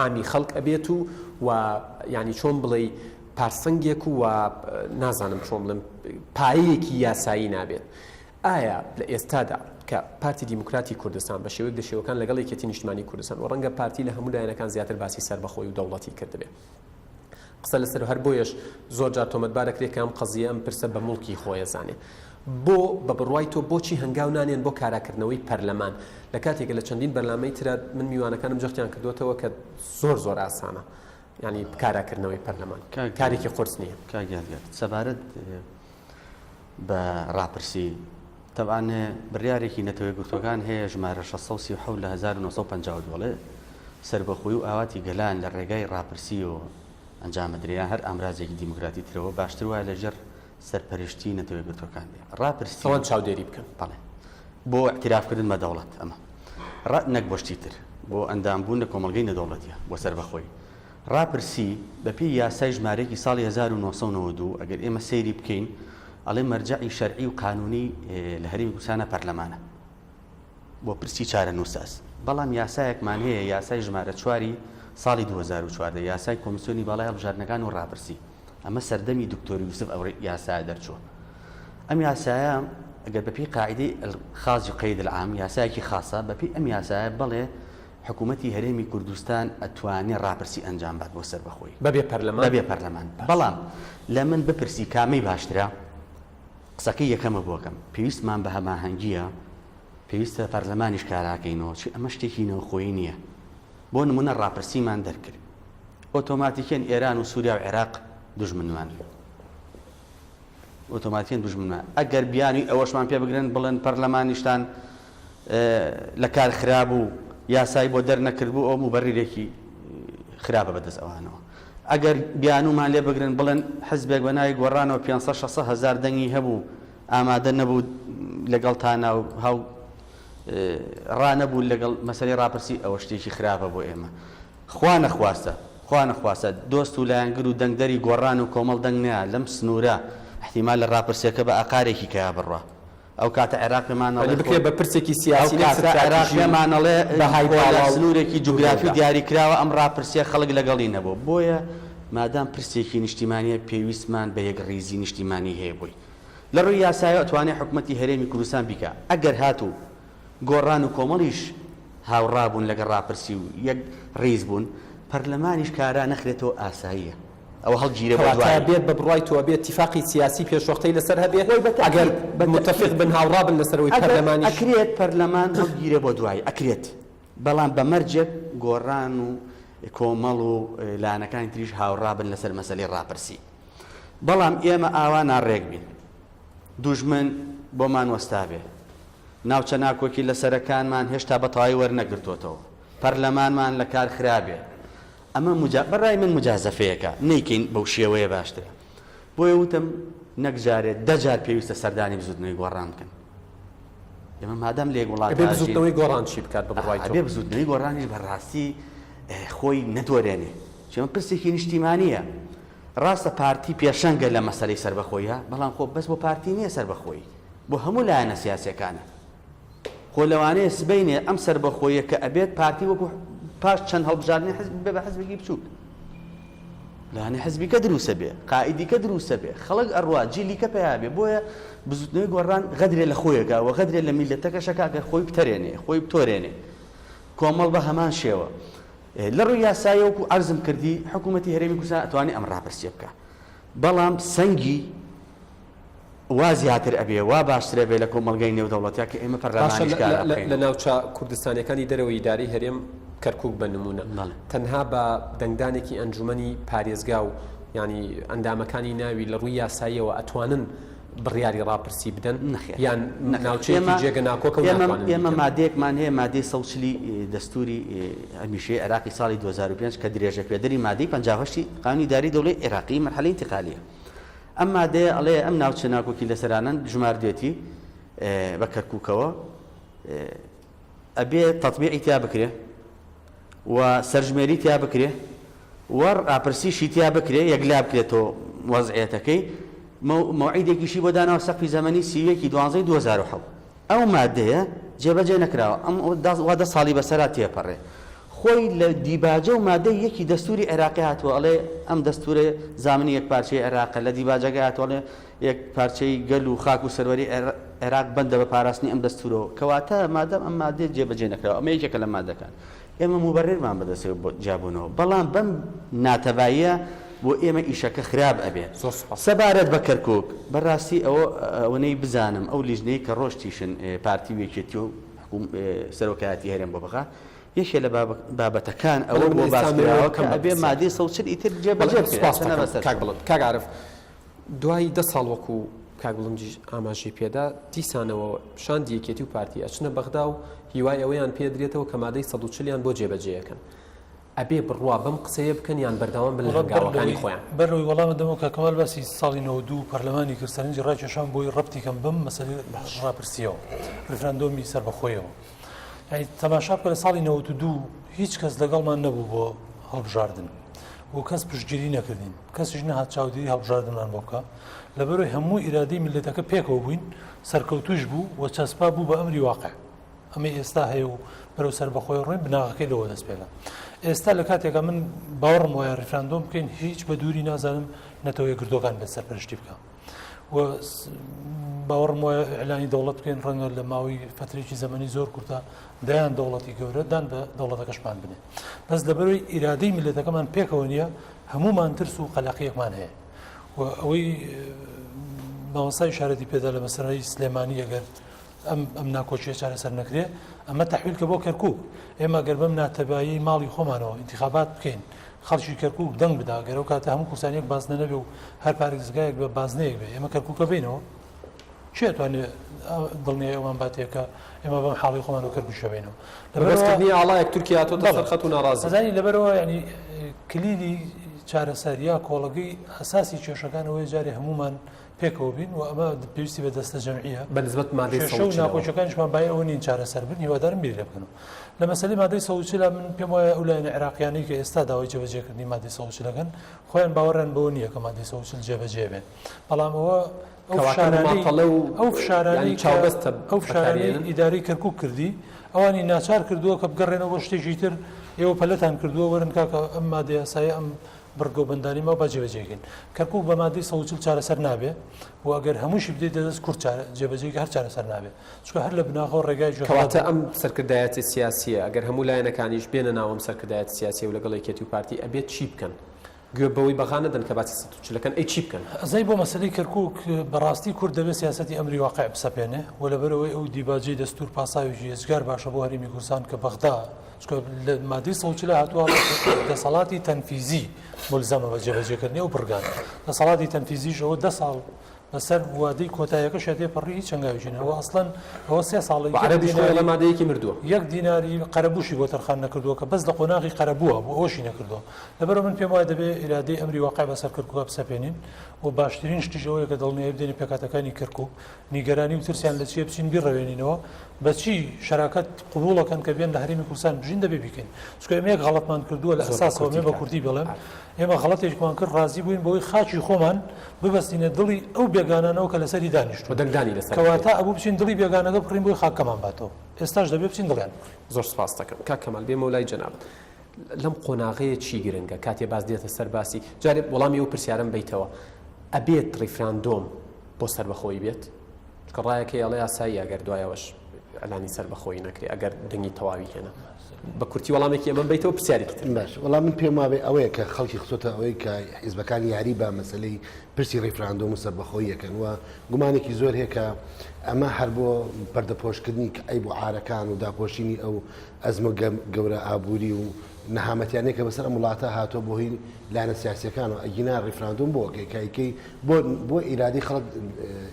عامی خەڵک ئەبێت و و یانی چۆن بڵێی پارسەنگێک و نازانم چۆن بڵێم پایەیەکی یاسایی نابێت. ئایا لە ئێستادا کە پارتی دیموکراتی کوردستان بە شێوەیەک لە شێوەکان لەگەڵ یەکێتی نیشتمانی کوردستان و ڕەنگە پارتی لە هەموو لایەنەکان زیاتر باسی سەربەخۆی و دەوڵەتی کردبێ قسە لەسەر هەر بۆیەش زۆر جار تۆمەتبار ئەکرێ کە ئەم قەزیە ئەم پرسە بە موڵکی خۆی ئەزانێ. بۆ بە بڕوای تۆ بۆچی هەنگاو نانێن بۆ کاراکردنەوەی پەرلەمان لە کاتێک لە چەندین بەرنامەی ترا من میوانەکانم جەختیان کردووەتەوە کە زۆر زۆر ئاسانە یانی کاراکردنەوەی پەرلەمان کارێکی قورس نییە. کاک یادگار سەبارەت بە ڕاپرسی تەبعەن بڕیارێکی نەتەوە یەکگرتووەکان هەیە ژمارە 637 لە 1952 ئەڵێ سەربەخۆیی و ئاواتی گەلان لە ڕێگای ڕاپرسییەوە ئەنجام بدرێ یان هەر ئامرازێکی دیموکراتی ترەوە باشتر وایە لە ژێر سەرپەرشتی نەتەوە یەکگرتووەکان بێ ڕاپرسی ئەوان چاودێری بکەن. بەڵێ بۆ ئیعتیرافکردن بە دەوڵەت ئەمە ڕا نەک بۆ شتی تر بۆ ئەندامبوون لە کۆمەڵگەی نەدەوڵەتیە بۆ سەربەخۆیی ڕاپرسی بەپێی یاسای ژمارەیەکی ساڵی 1992 ئەگەر ئێمە سەیری بکەین ئەڵێ مەرجەعی شەرعی و قانونی لە هەرێمی کوردستانە پەرلەمانە بۆ پرسی چارەنووسساز بەڵام یاسایەکمان هەیە یاسای ژمارە چواری ساڵی 2014 یاسای کۆمیسیۆنی باڵای هەڵبژاردنەکان و ڕاپرسی ئەمە سەردەمی دکتۆر یوسف ئەو یاسایە دەرچووە ئەم یاسایە ئەگەر بەپێی قاعدەی الخاص يقيد العام یاسایەکی خاصە بەپێی ئەم یاسایە بەڵێ حکوومەتی هەرێمی کوردستان ئەتوانێ ڕاپرسی ئەنجام بات بۆ سەربەخۆیی. بەبێ پەرلەمان؟ بەبێ پەرلەمان. بەڵام لە من بپرسی کامەی باشترە، قسەکەی یەکەمە بۆ کەم. پێویستمان بە هەماهەنگییە، پێویستە پەرلەمانیش کاراکەینەوە، چونکە ئەمە شتێکی ناوخۆیی نییە. بۆ نموونە ڕاپرسیمان دەرکرد. ئۆتۆماتیکیەن ئێران و سووریا و عێراق دوژمنمانن. ئۆتۆماتیکەن دوژمنمان. ئەگەر بیانووی ئەوەشمان پێ بگرن بڵێن پەرلەمانیشتان لە کار خراب و یاسای بۆ دەرنەکردبوو ئەوە موبەریرێکی خراپە بەدەست ئەوانەوە. ئەگەر بیانوومان لێ بگرن بڵێن حزبێک بە ناوی گۆڕانەوە 500 600 هەزار دەنگی هەبوو ئامادە نەبوو لەگەڵتانا و هاو ڕا نەبوو لەگەڵ مەسەلەی ڕاپرسی ئەوە شتێکی خراپە بۆ ئێمە. خوا نەخواستە خوا نەخواستە دۆست و لایەنگر و دەنگدەری گۆڕان و کۆمەڵ دەنگ نەیا لەم سنوورە ئیحتیمالە ڕاپرسیەکە بە ئاقارێکی کەیا بڕوا ئەو کاتە عێراق پێمان یانی ئەڵێ بکرێ خۆ بە پرسێکی ئەو سیاسی نەک کاتە عێراق ستراتیژی و پێمان ئەڵێ بەهای خۆ لە باڵا و سنوورێکی جوگرافی دوورەودا. دیاری کراوە ئەم ڕاپرسیە خەڵک لەگەڵی نەبووە بۆیە مادام پرسێکی نیشتیمانیە پێویستمان بە یەکڕیزی نیشتیمانی هەیە بۆی لە ڕووی یاسایەوە ئەتوانێ حکومەتی هەرێمی کوردستان بیکا ئەگەر هاتوو گۆڕان و کۆمەڵیش هاوڕا بوون لەگەڵ ڕاپرسی و یەک ڕیز بوون، پەرلەمانیش کارا نەخرێتەوە ئاساییە ئەوە هەڵگیرێ بۆ کەواتە دوایی. بێت بە بڕوای تۆ ئەبێ ئیتیفاقی سیاسی پێشوەختەی لەسەر هەبێ خۆی بە ئەگەر تەئکید، بە موتەفیق تەئکید. بن هاوڕا بن لەسەر ئەوەی ئەگەر پەرلەمانیش. ئەکرێت پەرلەمان هەڵگیرێ بۆ دوایی ئەکرێت، بەڵام بە مەرجێک گۆڕان و کۆمەڵ و لایەنەکانی تریش هاوڕا بن لەسەر مەسەلەی ڕاپرسی. بەڵام ئێمە ئاوا ناڕێک بین دوژمن بۆمان وەستابێ، ناوچە ناکۆکی لەسەرەکانمان هێشتا بە تەواوی وەرنەگرتۆتەوە، پەرلەمانمان لە کار خرابێ، ئەمە موجا بە ڕای من موجازەفەیەکە، نەیکەین بەو شێوەیە باشترە. بۆیە وتم نەک جارێ دە جار پێویستە سەردانی بزووتنەوەی گۆڕان بکەن. ئێمە مادام لە یەک وڵاتا ئەبێ ئەژین، بزووتنەوەی گۆڕان چی بکات بە بڕوای تۆ؟ ئەبێ بزووتنەوەی گۆڕانیش بە ڕاستی خۆی نەدۆرێنێ. چێمە پرسێکی نیشتیمانییە. ڕاستە پارتی پێشەنگە لە مەسەلەی سەربەخۆییا، بەڵام خۆ بەس بۆ پارتی نییە سەربەخۆیی، بۆ هەموو لایەنە سیاسییەکانە. خۆ لەوانەیە سبەینێ ئەم سەربەخۆییە کە ئەبێت پارتی وەکو پاش چەند هەڵبژاردنی حزب ببێ بە حزبێکی بچووک. لەوانەیە حزبیکە دروسە بێ، قائیدیکە دروسە بێ، خەڵک ئەڕوا، جیلیکە پەیا بێ. بۆیە بزوتنەوەی گۆڕان غەدرێ لە خۆی ئەکا و غەدرێ لە میللەتەکەش ئەکا کە خۆی بتەرێنێ، خۆی بتۆرێنێ. کۆمەڵ بە هەمان شێوە. لە ڕووی یاساییەوە وەکو عەرزم کردی حکوومەتی هەرێمی کوردستان ئەتوانێ ئەم ڕاپرسییە بکا بەڵام سەنگی وا زیاتر ئەبێ وا باشتر ئەبێ لە کۆمەڵگای نێودەوڵەتیا کە ئێمە باشە پەرلەمانیش کارا لە بخەینەوە. ناوچە کوردستانیەکانی دەرەوەی ئیدارەی هەرێم کەرکوک بە نموونە بەڵێ. تەنها بە دەنگدانێکی ئەنجومەنی پارێزگا و یانی ئەندامەکانی ناوی لە ڕووی یاساییەوە ئەتوانن بڕیاری ڕاپرسی بدەن نەخێر یان نەخێر ناوچەیەکی ئێمە جێگە ناکۆکە و ئێمە ناتوانن ئێمە بیکەن؟ مادەیەکمان هەیە مادەی 140 ی دەستووری هەمیشەیی عێراقی ساڵی 2005 کە درێژەپێدەری مادەی 58 ی قانونی ئیداری دەوڵەی عێراقی مەرحەلەی ئینتقالیە ئەم مادەیە ئەڵێ ئەم ناوچە ناکۆکی لەسەرانەن ژماردوێتی بە کەرکوکەوە ئەبێ تەتبیعی تیا بکرێ و سەرژمێری تیا بکرێ و ڕاپرسیشی تیا بکرێ یەکلا بکرێتەوە وەزعیەتەکەی مەوعیدێکیشی بۆ داناوە سەقفی زەمەنی 31 دوانزەی 2007 ئەو مادەیە جێبەجێ نەکراوە ئەم وا دە ساڵی بەسەرا تێپەڕێ خۆی لە دیباجە و مادەی یەکی دەستوری عێراقی هاتووە ئەڵێ ئەم دەستورە زامنی یەکپارچەی عێراقە لە دیباجەکە هاتووە ئەڵێ یەک پارچەی گەل و خاک و سەروەری عێراق بەندە بە پاراستنی ئەم دەستوورەوە، کەواتە مادام ئەم مادەیە جێبەجێ نەکراوە، ئەمە یەکێکە لە مادەکان، ئێمە موبەررمان بەدەستەوە بۆ جیابوونەوە، بەڵام بەم ناتەباییە بۆ ئێمە ئیشەکە خراپ ئەبێ. زۆر سوپاس. سەبارەت بە کەرکوک، بەڕاستی ئەوە ئەوەنەی بزانم ئەو لیژنەی کە ڕۆشتیشن پارتی و یەکێتی و سەرۆکایەتی هەرێم بۆ بەغا، یەکێ لە بابەتەکان ئەوە بەڵێ من بووە ئێستا ئەمەوێ باسکراوە کە بکەم بە ئەبێ پرسیار. مادەی 140 ئیتر بەڵێ جێبەجێ بکرێ، سوپاست ئەچنە دەکەم بەسەر کاک چۆن. بڵند. کاک عارف، دوای دە ساڵ وەکو کاک بڵندیش ئاماژەی پێدا، دیسانەوە شاندی یەکێتی و پارتی ئەچنە بەغدا و هیوای ئەوەیان پێدرێتەوە کە مادەی 140 یان بۆ جێبەجێ ئەکەن. ئەبێ بڕوا بەم قسەیە بکەن یان بەردەوام بن لە وەڵا بەر هەنگاوەکانی لەوەی خۆیان؟ بەر لەوەی وەڵامت دەمەوە کاک کەمال باسی ساڵی 92 پەرلەمانی کرد سەرنجی ڕاکێشام بۆی ڕەبتی کەم بەم مەسەلەی ڕاپرسیەوە ڕیفراندۆمی سەربەخۆیەوە یانی تەماشا بکە لە ساڵی 92 هیچ کەس لەگەڵمان نەبوو بۆ هەڵبژاردن و کەس پشتگیری نەکردین کەسیش نەهات چاودێری هەڵبژاردنمان بۆ بکا لەبەرەوەی هەموو ئیرادەی میللەتەکە پێکەوە بووین سەرکەوتوش بوو و چەسپا بوو بە ئەمری واقع ئەمەی ئێستا هەیە و بەرەو سەربەخۆی ڕۆین بناغەکەی لەوە دەست پێکا ئێستا لە کاتێکا من باوەڕم وایە ڕیفراندۆم بکەین هیچ بە دووری نازانم نەتەوە یەکگرتووەکان بێت سەرپەرشتی بکە و باوەڕم وایە ئیعلانی دەوڵەت بکەین ڕەنگە لە ماوەی فترێکی زەمەنی زۆر کورتە دەیان دەوڵەتی گەورە دان بە دەوڵەتەکەشمان بنێ بەس لەبەرەوەی ئیرادەی میللەتەکەمان پێکەوە نییە هەمومان ترس و قەلەقیەکمان هەیە و ئەوەی مامۆستای ئیشارەتی پێدا لە مەسەلەی سلێمانی ئەگەر ئەم ئەم ناکۆکیە چارەسەر نەکرێ ئەمە تەحویل کە بۆ کەرکک ئێمە گەر بەم ناتەبایی ماڵی خۆمانەوە ئینتخابات بکەین خەڵکی کەرکک دەنگ بدا گەر ئەو کاتە هەموو کوردستان یەک بازنە نەبێ و هەر پارێزگایەک بە بازنەیەک بێ ئێمە کەرکوکە بینەوە کێ ئەتوانێ دڵنیای ئەومان باتێ کە ئێمە بەم حاڵی خۆمان و کەرکوکە بینەوە لەبەرکردنی ئاڵایەک تورکیا هاتۆتە سەر خەت و ناڕازی ئەزانی لەبەرەوە ینی کلیلی چارەسەر یا کۆڵەگەی ئەساسی کێشەکان ئەوەیە جارێ هەمومان پێکەوە بین و ئەمە پێویستی بە دەستە جەمعیە بە نسبەت مادەی کێشە و ناکۆکیەکانیشمان بای ئەوە نین چارەسەر بن هیوادارم بیری لێ بکەنەوە لە مەسەلەی مادەی 140 من پێم وایە ئەو لایەنە عێراقیانەی کە ئێستا داوای جێبەجێکردنی مادەی 140 دەکەن خۆیان باوەڕیان بەوە نییە کە مادەی 140 جێبەجێ بێ بەڵام ئەوە ئەو فشارانەی ئەو فشارانەی چاوبەستە ئەو فشارانەی ئیدارەی کەرکوک کردی ئەوانی ناچار کردووە کە بگەڕێنەوە بۆ شتێکی تر ئێوە پەلەتان کردووە وەرن کاکە ئەم مادە یاسایە ئەم بڕگە و بەندانی ماوە با جێبەجێی کەین. کەرکوک بە مادەی 140 چارەسەر نابێ و ئەگەر هەمووشی بدەیتە دەست کورد چارە جێبەجێی کە هەر چارەسەر نابێ. چونکە هەر لە بناغەوە ڕێگایەکی غەڵەت کەواتە بوو. ئەم سەرکردایەتیە سیاسیە ئەگەر هەموو لایەنەکانیش بێنە ناو ئەم سەرکردایەتی سیاسیە و لەگەڵ یەکێتی و پارتی ئەبێت چی بکەن؟ گوێ بەوەی بەغا نەدەن کە باسی 140 ئەکەن ئەی چی بکەن؟ ئەزای بۆ مەسەلەی کەرکوک بەڕاستی کورد دەبێ سیاسەتی ئەمری واقع بسەپێنێ و لەبەرئەوەی ئەو دیباجەی دەستور پاساوێکی ئێجگار باشە بۆ هەرێمی کوردستان کە بەغدا چونکە لە مادەی 140 هاتووە دەسەڵاتی تەنفیزی ملزەمە بە جێبەجێکردنی ئەو بڕگانە دەسەڵاتی تەنفیزیش ئەوە دە ساڵ بەسەر وادەی کۆتایەکەشیا تێپەڕی هیچ هەنگاوێکی نەوە ئەسڵەن ئەوە سێ ساڵە و عەرەبیش خۆی ئەڵێ مادەیەکی مردووە. یەک دیناری قەرەبووشی بۆ تەرخان نەکردووە کە بەس لە قۆناغی قەرەبووە بۆ ئەوەشی نەکردووە لەبەرئەوە من پێم وایە دەبێ ئیرادەی ئەمری واقع بەسەر کەرکووکا بسەپێنین و باشترین شتیش ئەوەیە کە دڵنیایی بدەینە پێکهاتەکانی کەرکووک نیگەرانی و ترسیان لە چییە بچین بیڕەوێنینەوە بە چی شەراکەت قبوڵەکەن کە بێن لە هەرێمی کوردستان بژین دەبێ بیکەین چونکە ئێمە یەک غەڵەتمان کردووە لە ئەساسەوە مێ بە کوردی بڵێم ئێمە غەڵەتێکمان کرد ڕازی بووین بەوەی خاکی خۆمان ببەستینە دڵی ئەو بێگانانەوە کە لەسەری دانیشتوون دەنگدانی لەسەر کەواتە ئەبوو بچین دڵی بێگانەکە بکڕین بۆی خاکەمان باتەوە ئێستاش دەبێ بچین دڵیان بکڕین. زۆر سپاست دەکەم کاک کەمال بێمەوە لای جەنابت لەم قۆناغەیە چی گرنگە کاتێ باس دێتە سەر باسی جارێ وەڵامی ئەو پرسیارەم بەیتەوە ئەبێت ڕیفراندۆم بۆ سەربەخۆیی بێت؟ چونکە ڕایەک هەیە ئەڵێ ئاساییە ئەگەر دوایەوەش ئەلانی سەربەخۆیی نەکرێ ئەگەر دەنگی تەواوی هێنا. بە کورتی وەڵامێکی ئەمەم بەیتەوە پرسیارێکی تر. باش وەڵا من پێم وابێ ئەوەیە کە خەڵکی خستۆتە ئەوەی کە حیزبەکان یاری بە مەسەلەی پرسی ڕیفراندۆم و سەربەخۆیی ئەکەن و گومانێکی زۆر هەیە کە ئەمە هەر بۆ پەردەپۆشکردنی عەیب و عارەکان و داپۆشینی ئەو ئەزمە گەورە ئابووری و نەهامەتیانەی کە بەسەر ئەم وڵاتە هاتووە بۆ هی لایەنە سیاسیەکانەوە ئەگینا ڕیفراندۆم بۆ ئەکەی کە ئەیکەی بۆ بۆ ئیرادەی خەڵک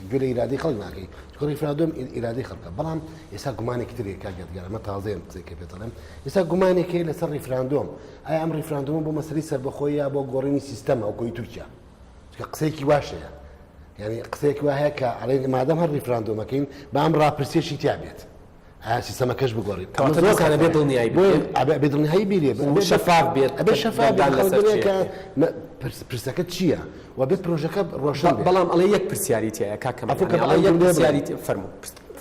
گوێ لە ئیرادەی خەڵک ناکەی چونکە ڕیفراندۆم ئیرادەی خەڵکە بەڵام ئێستا گومانێکی تر هەیە کاک یادگار ئەمە تازەیە ئەم قسەی کە پێت دەڵێم ئێستا گومانێک هەیە لەسەر ڕیفراندۆم ئایا ئەم ڕیفراندۆمە بۆ مەسەلەی سەربەخۆیی یا بۆ گۆڕینی سیستەمە وەکۆی تورکیا چونکە قسەیەکی واش هەیە یعنی قسەیەکی وا هەیە کە ئەڵێن مادەم هەر ڕیفراندۆمەکەین با ئەم ڕاپرسیەشی تیا بێت ئایا سیستەمەکەش بگۆڕین کەواتە دیسان ئەبێ دڵنیایی بکرێت ئەبێ دڵنیایی بیرێ و شەفاف بێت ئەبێ شەفاف بێت لەسەر چییە پرسەکە چییە و بێت پرۆژەکە ڕۆشن بێت بەڵام ئەڵێ یەک پرسیاری تیایە کاک کەمال ئەڵێ یەک پرسیاری فەرموو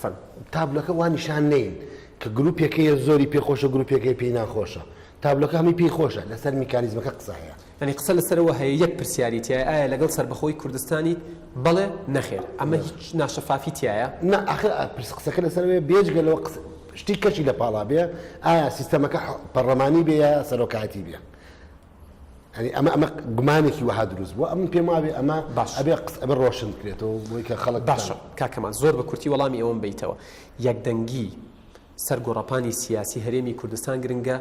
فەرموو تابلۆکە وا نیشان نەین کە گروپێکەیە زۆری پێخۆشە گروپێکەی پێی ناخۆشە تابلۆکە هەمووی پێی خۆشە لەسەر میکانیزمەکە قسە هەیە. یانی قسە لەسەر ئەوە هەیە یەک پرسیاری تیایە ئایا لەگەڵ سەربەخۆی کوردستانیت؟ بەڵێ، نەخێر. ئەمە هیچ ناشەفافی تیایە؟ نا ئاخر پرس قسەکە لەسەر ئەوەیە بێجگە لەوە قسە شتی کەشی لە پاڵا بێ ئایا سیستەمەکە پەڕلەمانی بێ یا سەرۆکایەتی بێ؟ یانی ئەمە ئەمە گومانێکی وەها دروست بووە ئەمن پێم وابێ ئەمە باش ئەبێ قس ئەبێ ڕۆشن بکرێتەوە بۆی کە خەڵک باشە کاک کەمال زۆر بە کورتی وەڵامی ئەوەم بەیتەوە یەکدەنگی سەر گۆڕەپانی سیاسی هەرێمی کوردستان گرنگە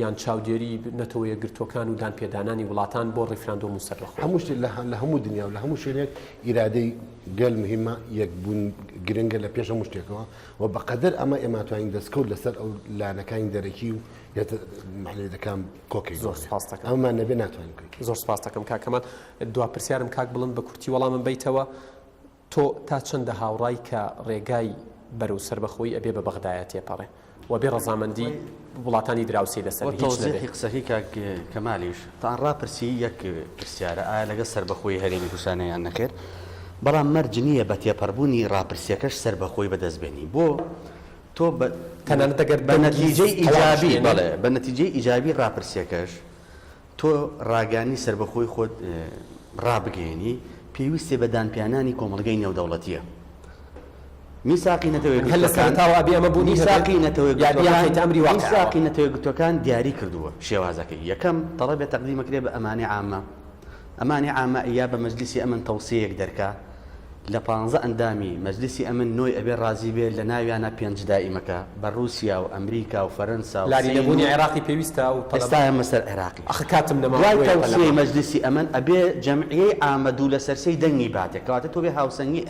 یان چاودێری نەتەوە یەکگرتووەکان و دانپێدانانی وڵاتان بۆ ڕیفراندۆم و سەربەخۆیی؟ هەموو شتێک لە هەموو دنیا و لە هەموو شوێنێک ئیرادەی گەل مهمە، یەکبوون گرنگە لە پێش هەموو شتێکەوە و بەقەدەر ئەمە ئێمە توانین دەستکەوت لەسەر ئەو لایەنەکانی دەرەکی و هێزە مەعنەویەتەکان کۆکەینەوە. زۆر سوپاست دەکەم. ئەمەمان نەبێ ناتوانین کۆی کەین. زۆر سوپاست دەکەم کاک کەمال. دوا پرسیارم کاک بڵند بە کورتی وەڵامم بەیتەوە. تۆ تا چەندە هاوڕای کە ڕێگای بەرەو سەربەخۆیی ئەبێ بە بەغدایا تێپەڕێ و بێ ڕەزامەندی وڵاتانی دراوسێی لەسەر بۆ بێ هیچ نەبێ؟ تەوزیحی قسەکەی کاک کەمالیش تان ڕاپرسی یەک پرسیارە ئایا لەگەڵ سەربەخۆیی هەرێمی کوردستانە یان نەخێر؟ بەڵام مەرج نییە بە تێپەڕبوونی ڕاپرسیەکەش سەربەخۆی بەدەست بێنی بۆ تۆ بە تەنانەت ئەگەر بە دەنگی نەتیجەی تەواویش ئیجابی بێنی؟ بەڵێ بە نەتیجەی ئیجابی ڕاپرسیەکەش تۆ ڕاگەیاندنی سەربەخۆی خۆت ڕابگەیەنی، پێویستێ بە دانپیانانی کۆمەڵگەی نێودەوڵەتییە. میساقی نەتەوە هەر لە یەکگرتووەکان سەرەتاوە ئەبێ ئەمە بوونی هەبێت میساقی نەتەوە یا یەکگرتووەکان بیانخەیتە ئەمری واقیعەوە؟ میساقی نەتەوە یەکگرتووەکان دیاری کردووە شێوازەکەی. یەکەم، تەڵەبێ تەقدیم ئەکرێ بە ئەمانی عامە. ئەمانی عامە یا بە مەجلیسی ئەمن تەوسیەیەک دەرکا. لە پانزە ئەندامی مەجلیسی ئەمن نۆی ئەبێ ڕازی بێ لە ناویانا پێنج دائیمەکە بە ڕوسیا و ئەمریکا و فەرەنسا و لاری سین و نەبوونی عێراقی پێویستە ئەو تەلەبە. ئێستا ئەمە سەر عێراقیش. ئەخ کاتم نەماوە دوای بۆیە پەلەمە. تەوسیەی مەجلیسی ئەمن ئەبێ جەمعیەی عامە دوو لەسەر سێی دەنگی باتێ کەواتە تۆ بێ هاوسەنگی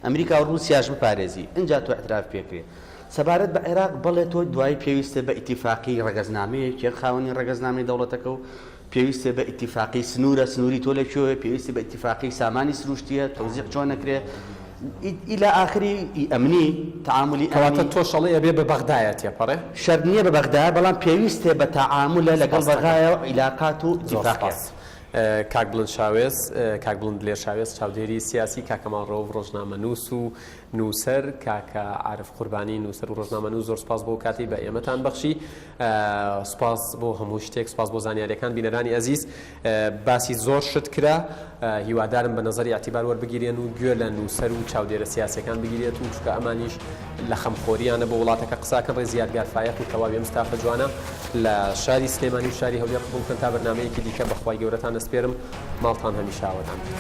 ئەمریکا و ڕوسیاش بپارێزی ئنجا تۆ ئیعتراف پێکرێ. سەبارەت بە عێراق بەڵێ تۆ دوایی پێویستە بە ئیتیفاقی ڕەگەزنامەیەک یەک خاوەنی ڕەگەزنامەی دەوڵەتەکە و پێویستە بە ئیتیفاقی سنوورە، سنووری تۆ لە کوێیە، پێویستی بە ئیتیفاقی سامانی سروشتییە، تەوزیع چۆن ئەکرێ، ئیلا ئاخری ئی ئەمنی، تەعامولی ئەمنی. کەواتە تۆش ئەڵێی ئەبێ بە بەغدایە تێپەڕێ؟ شەرت نییە بە بەغدایە، بەڵام پێویستە بە تەعامولە لەگەڵ سپاست دەکەم. بەغایە و عیلاقات و زۆر ئیتیفاقیات. سپاس. کاک بڵند شاوێس، کاک بڵند دلێر شاوێس، چاودێری سیاسی، کاک کەماڵ ڕەوف، ڕۆژنامەنووس و نووسەر، کاکە عارف قوربانی، نووسەر و ڕۆژنامەنووس، زۆر سپاس بۆ ئەو کاتەی بە ئێمەتان بەخشی. سوپاس بۆ هەموو شتێک سوپاس بۆ زانیاریەکان بینەرانی ئەزیز باسی زۆر شت کرا هیوادارم بە نەزەری ئیعتیبار وەربگیرێن و گوێ لە نووسەر و چاودێرە سیاسیەکان بگیرێت و چونکە ئەمانیش لە خەمخۆریانە بۆ وڵاتەکە قساکەن ڕێزی یادگار فایەق و تەواوی ئەم ستافە جوانە لە شاری سلێمانی و شاری هەولێر قبوڵ بکەن تا بەرنامەیەکی دیکە بە خوای گەورەتان ئەسپێرم ماڵتان هەمیشە ئاوەدان بێت.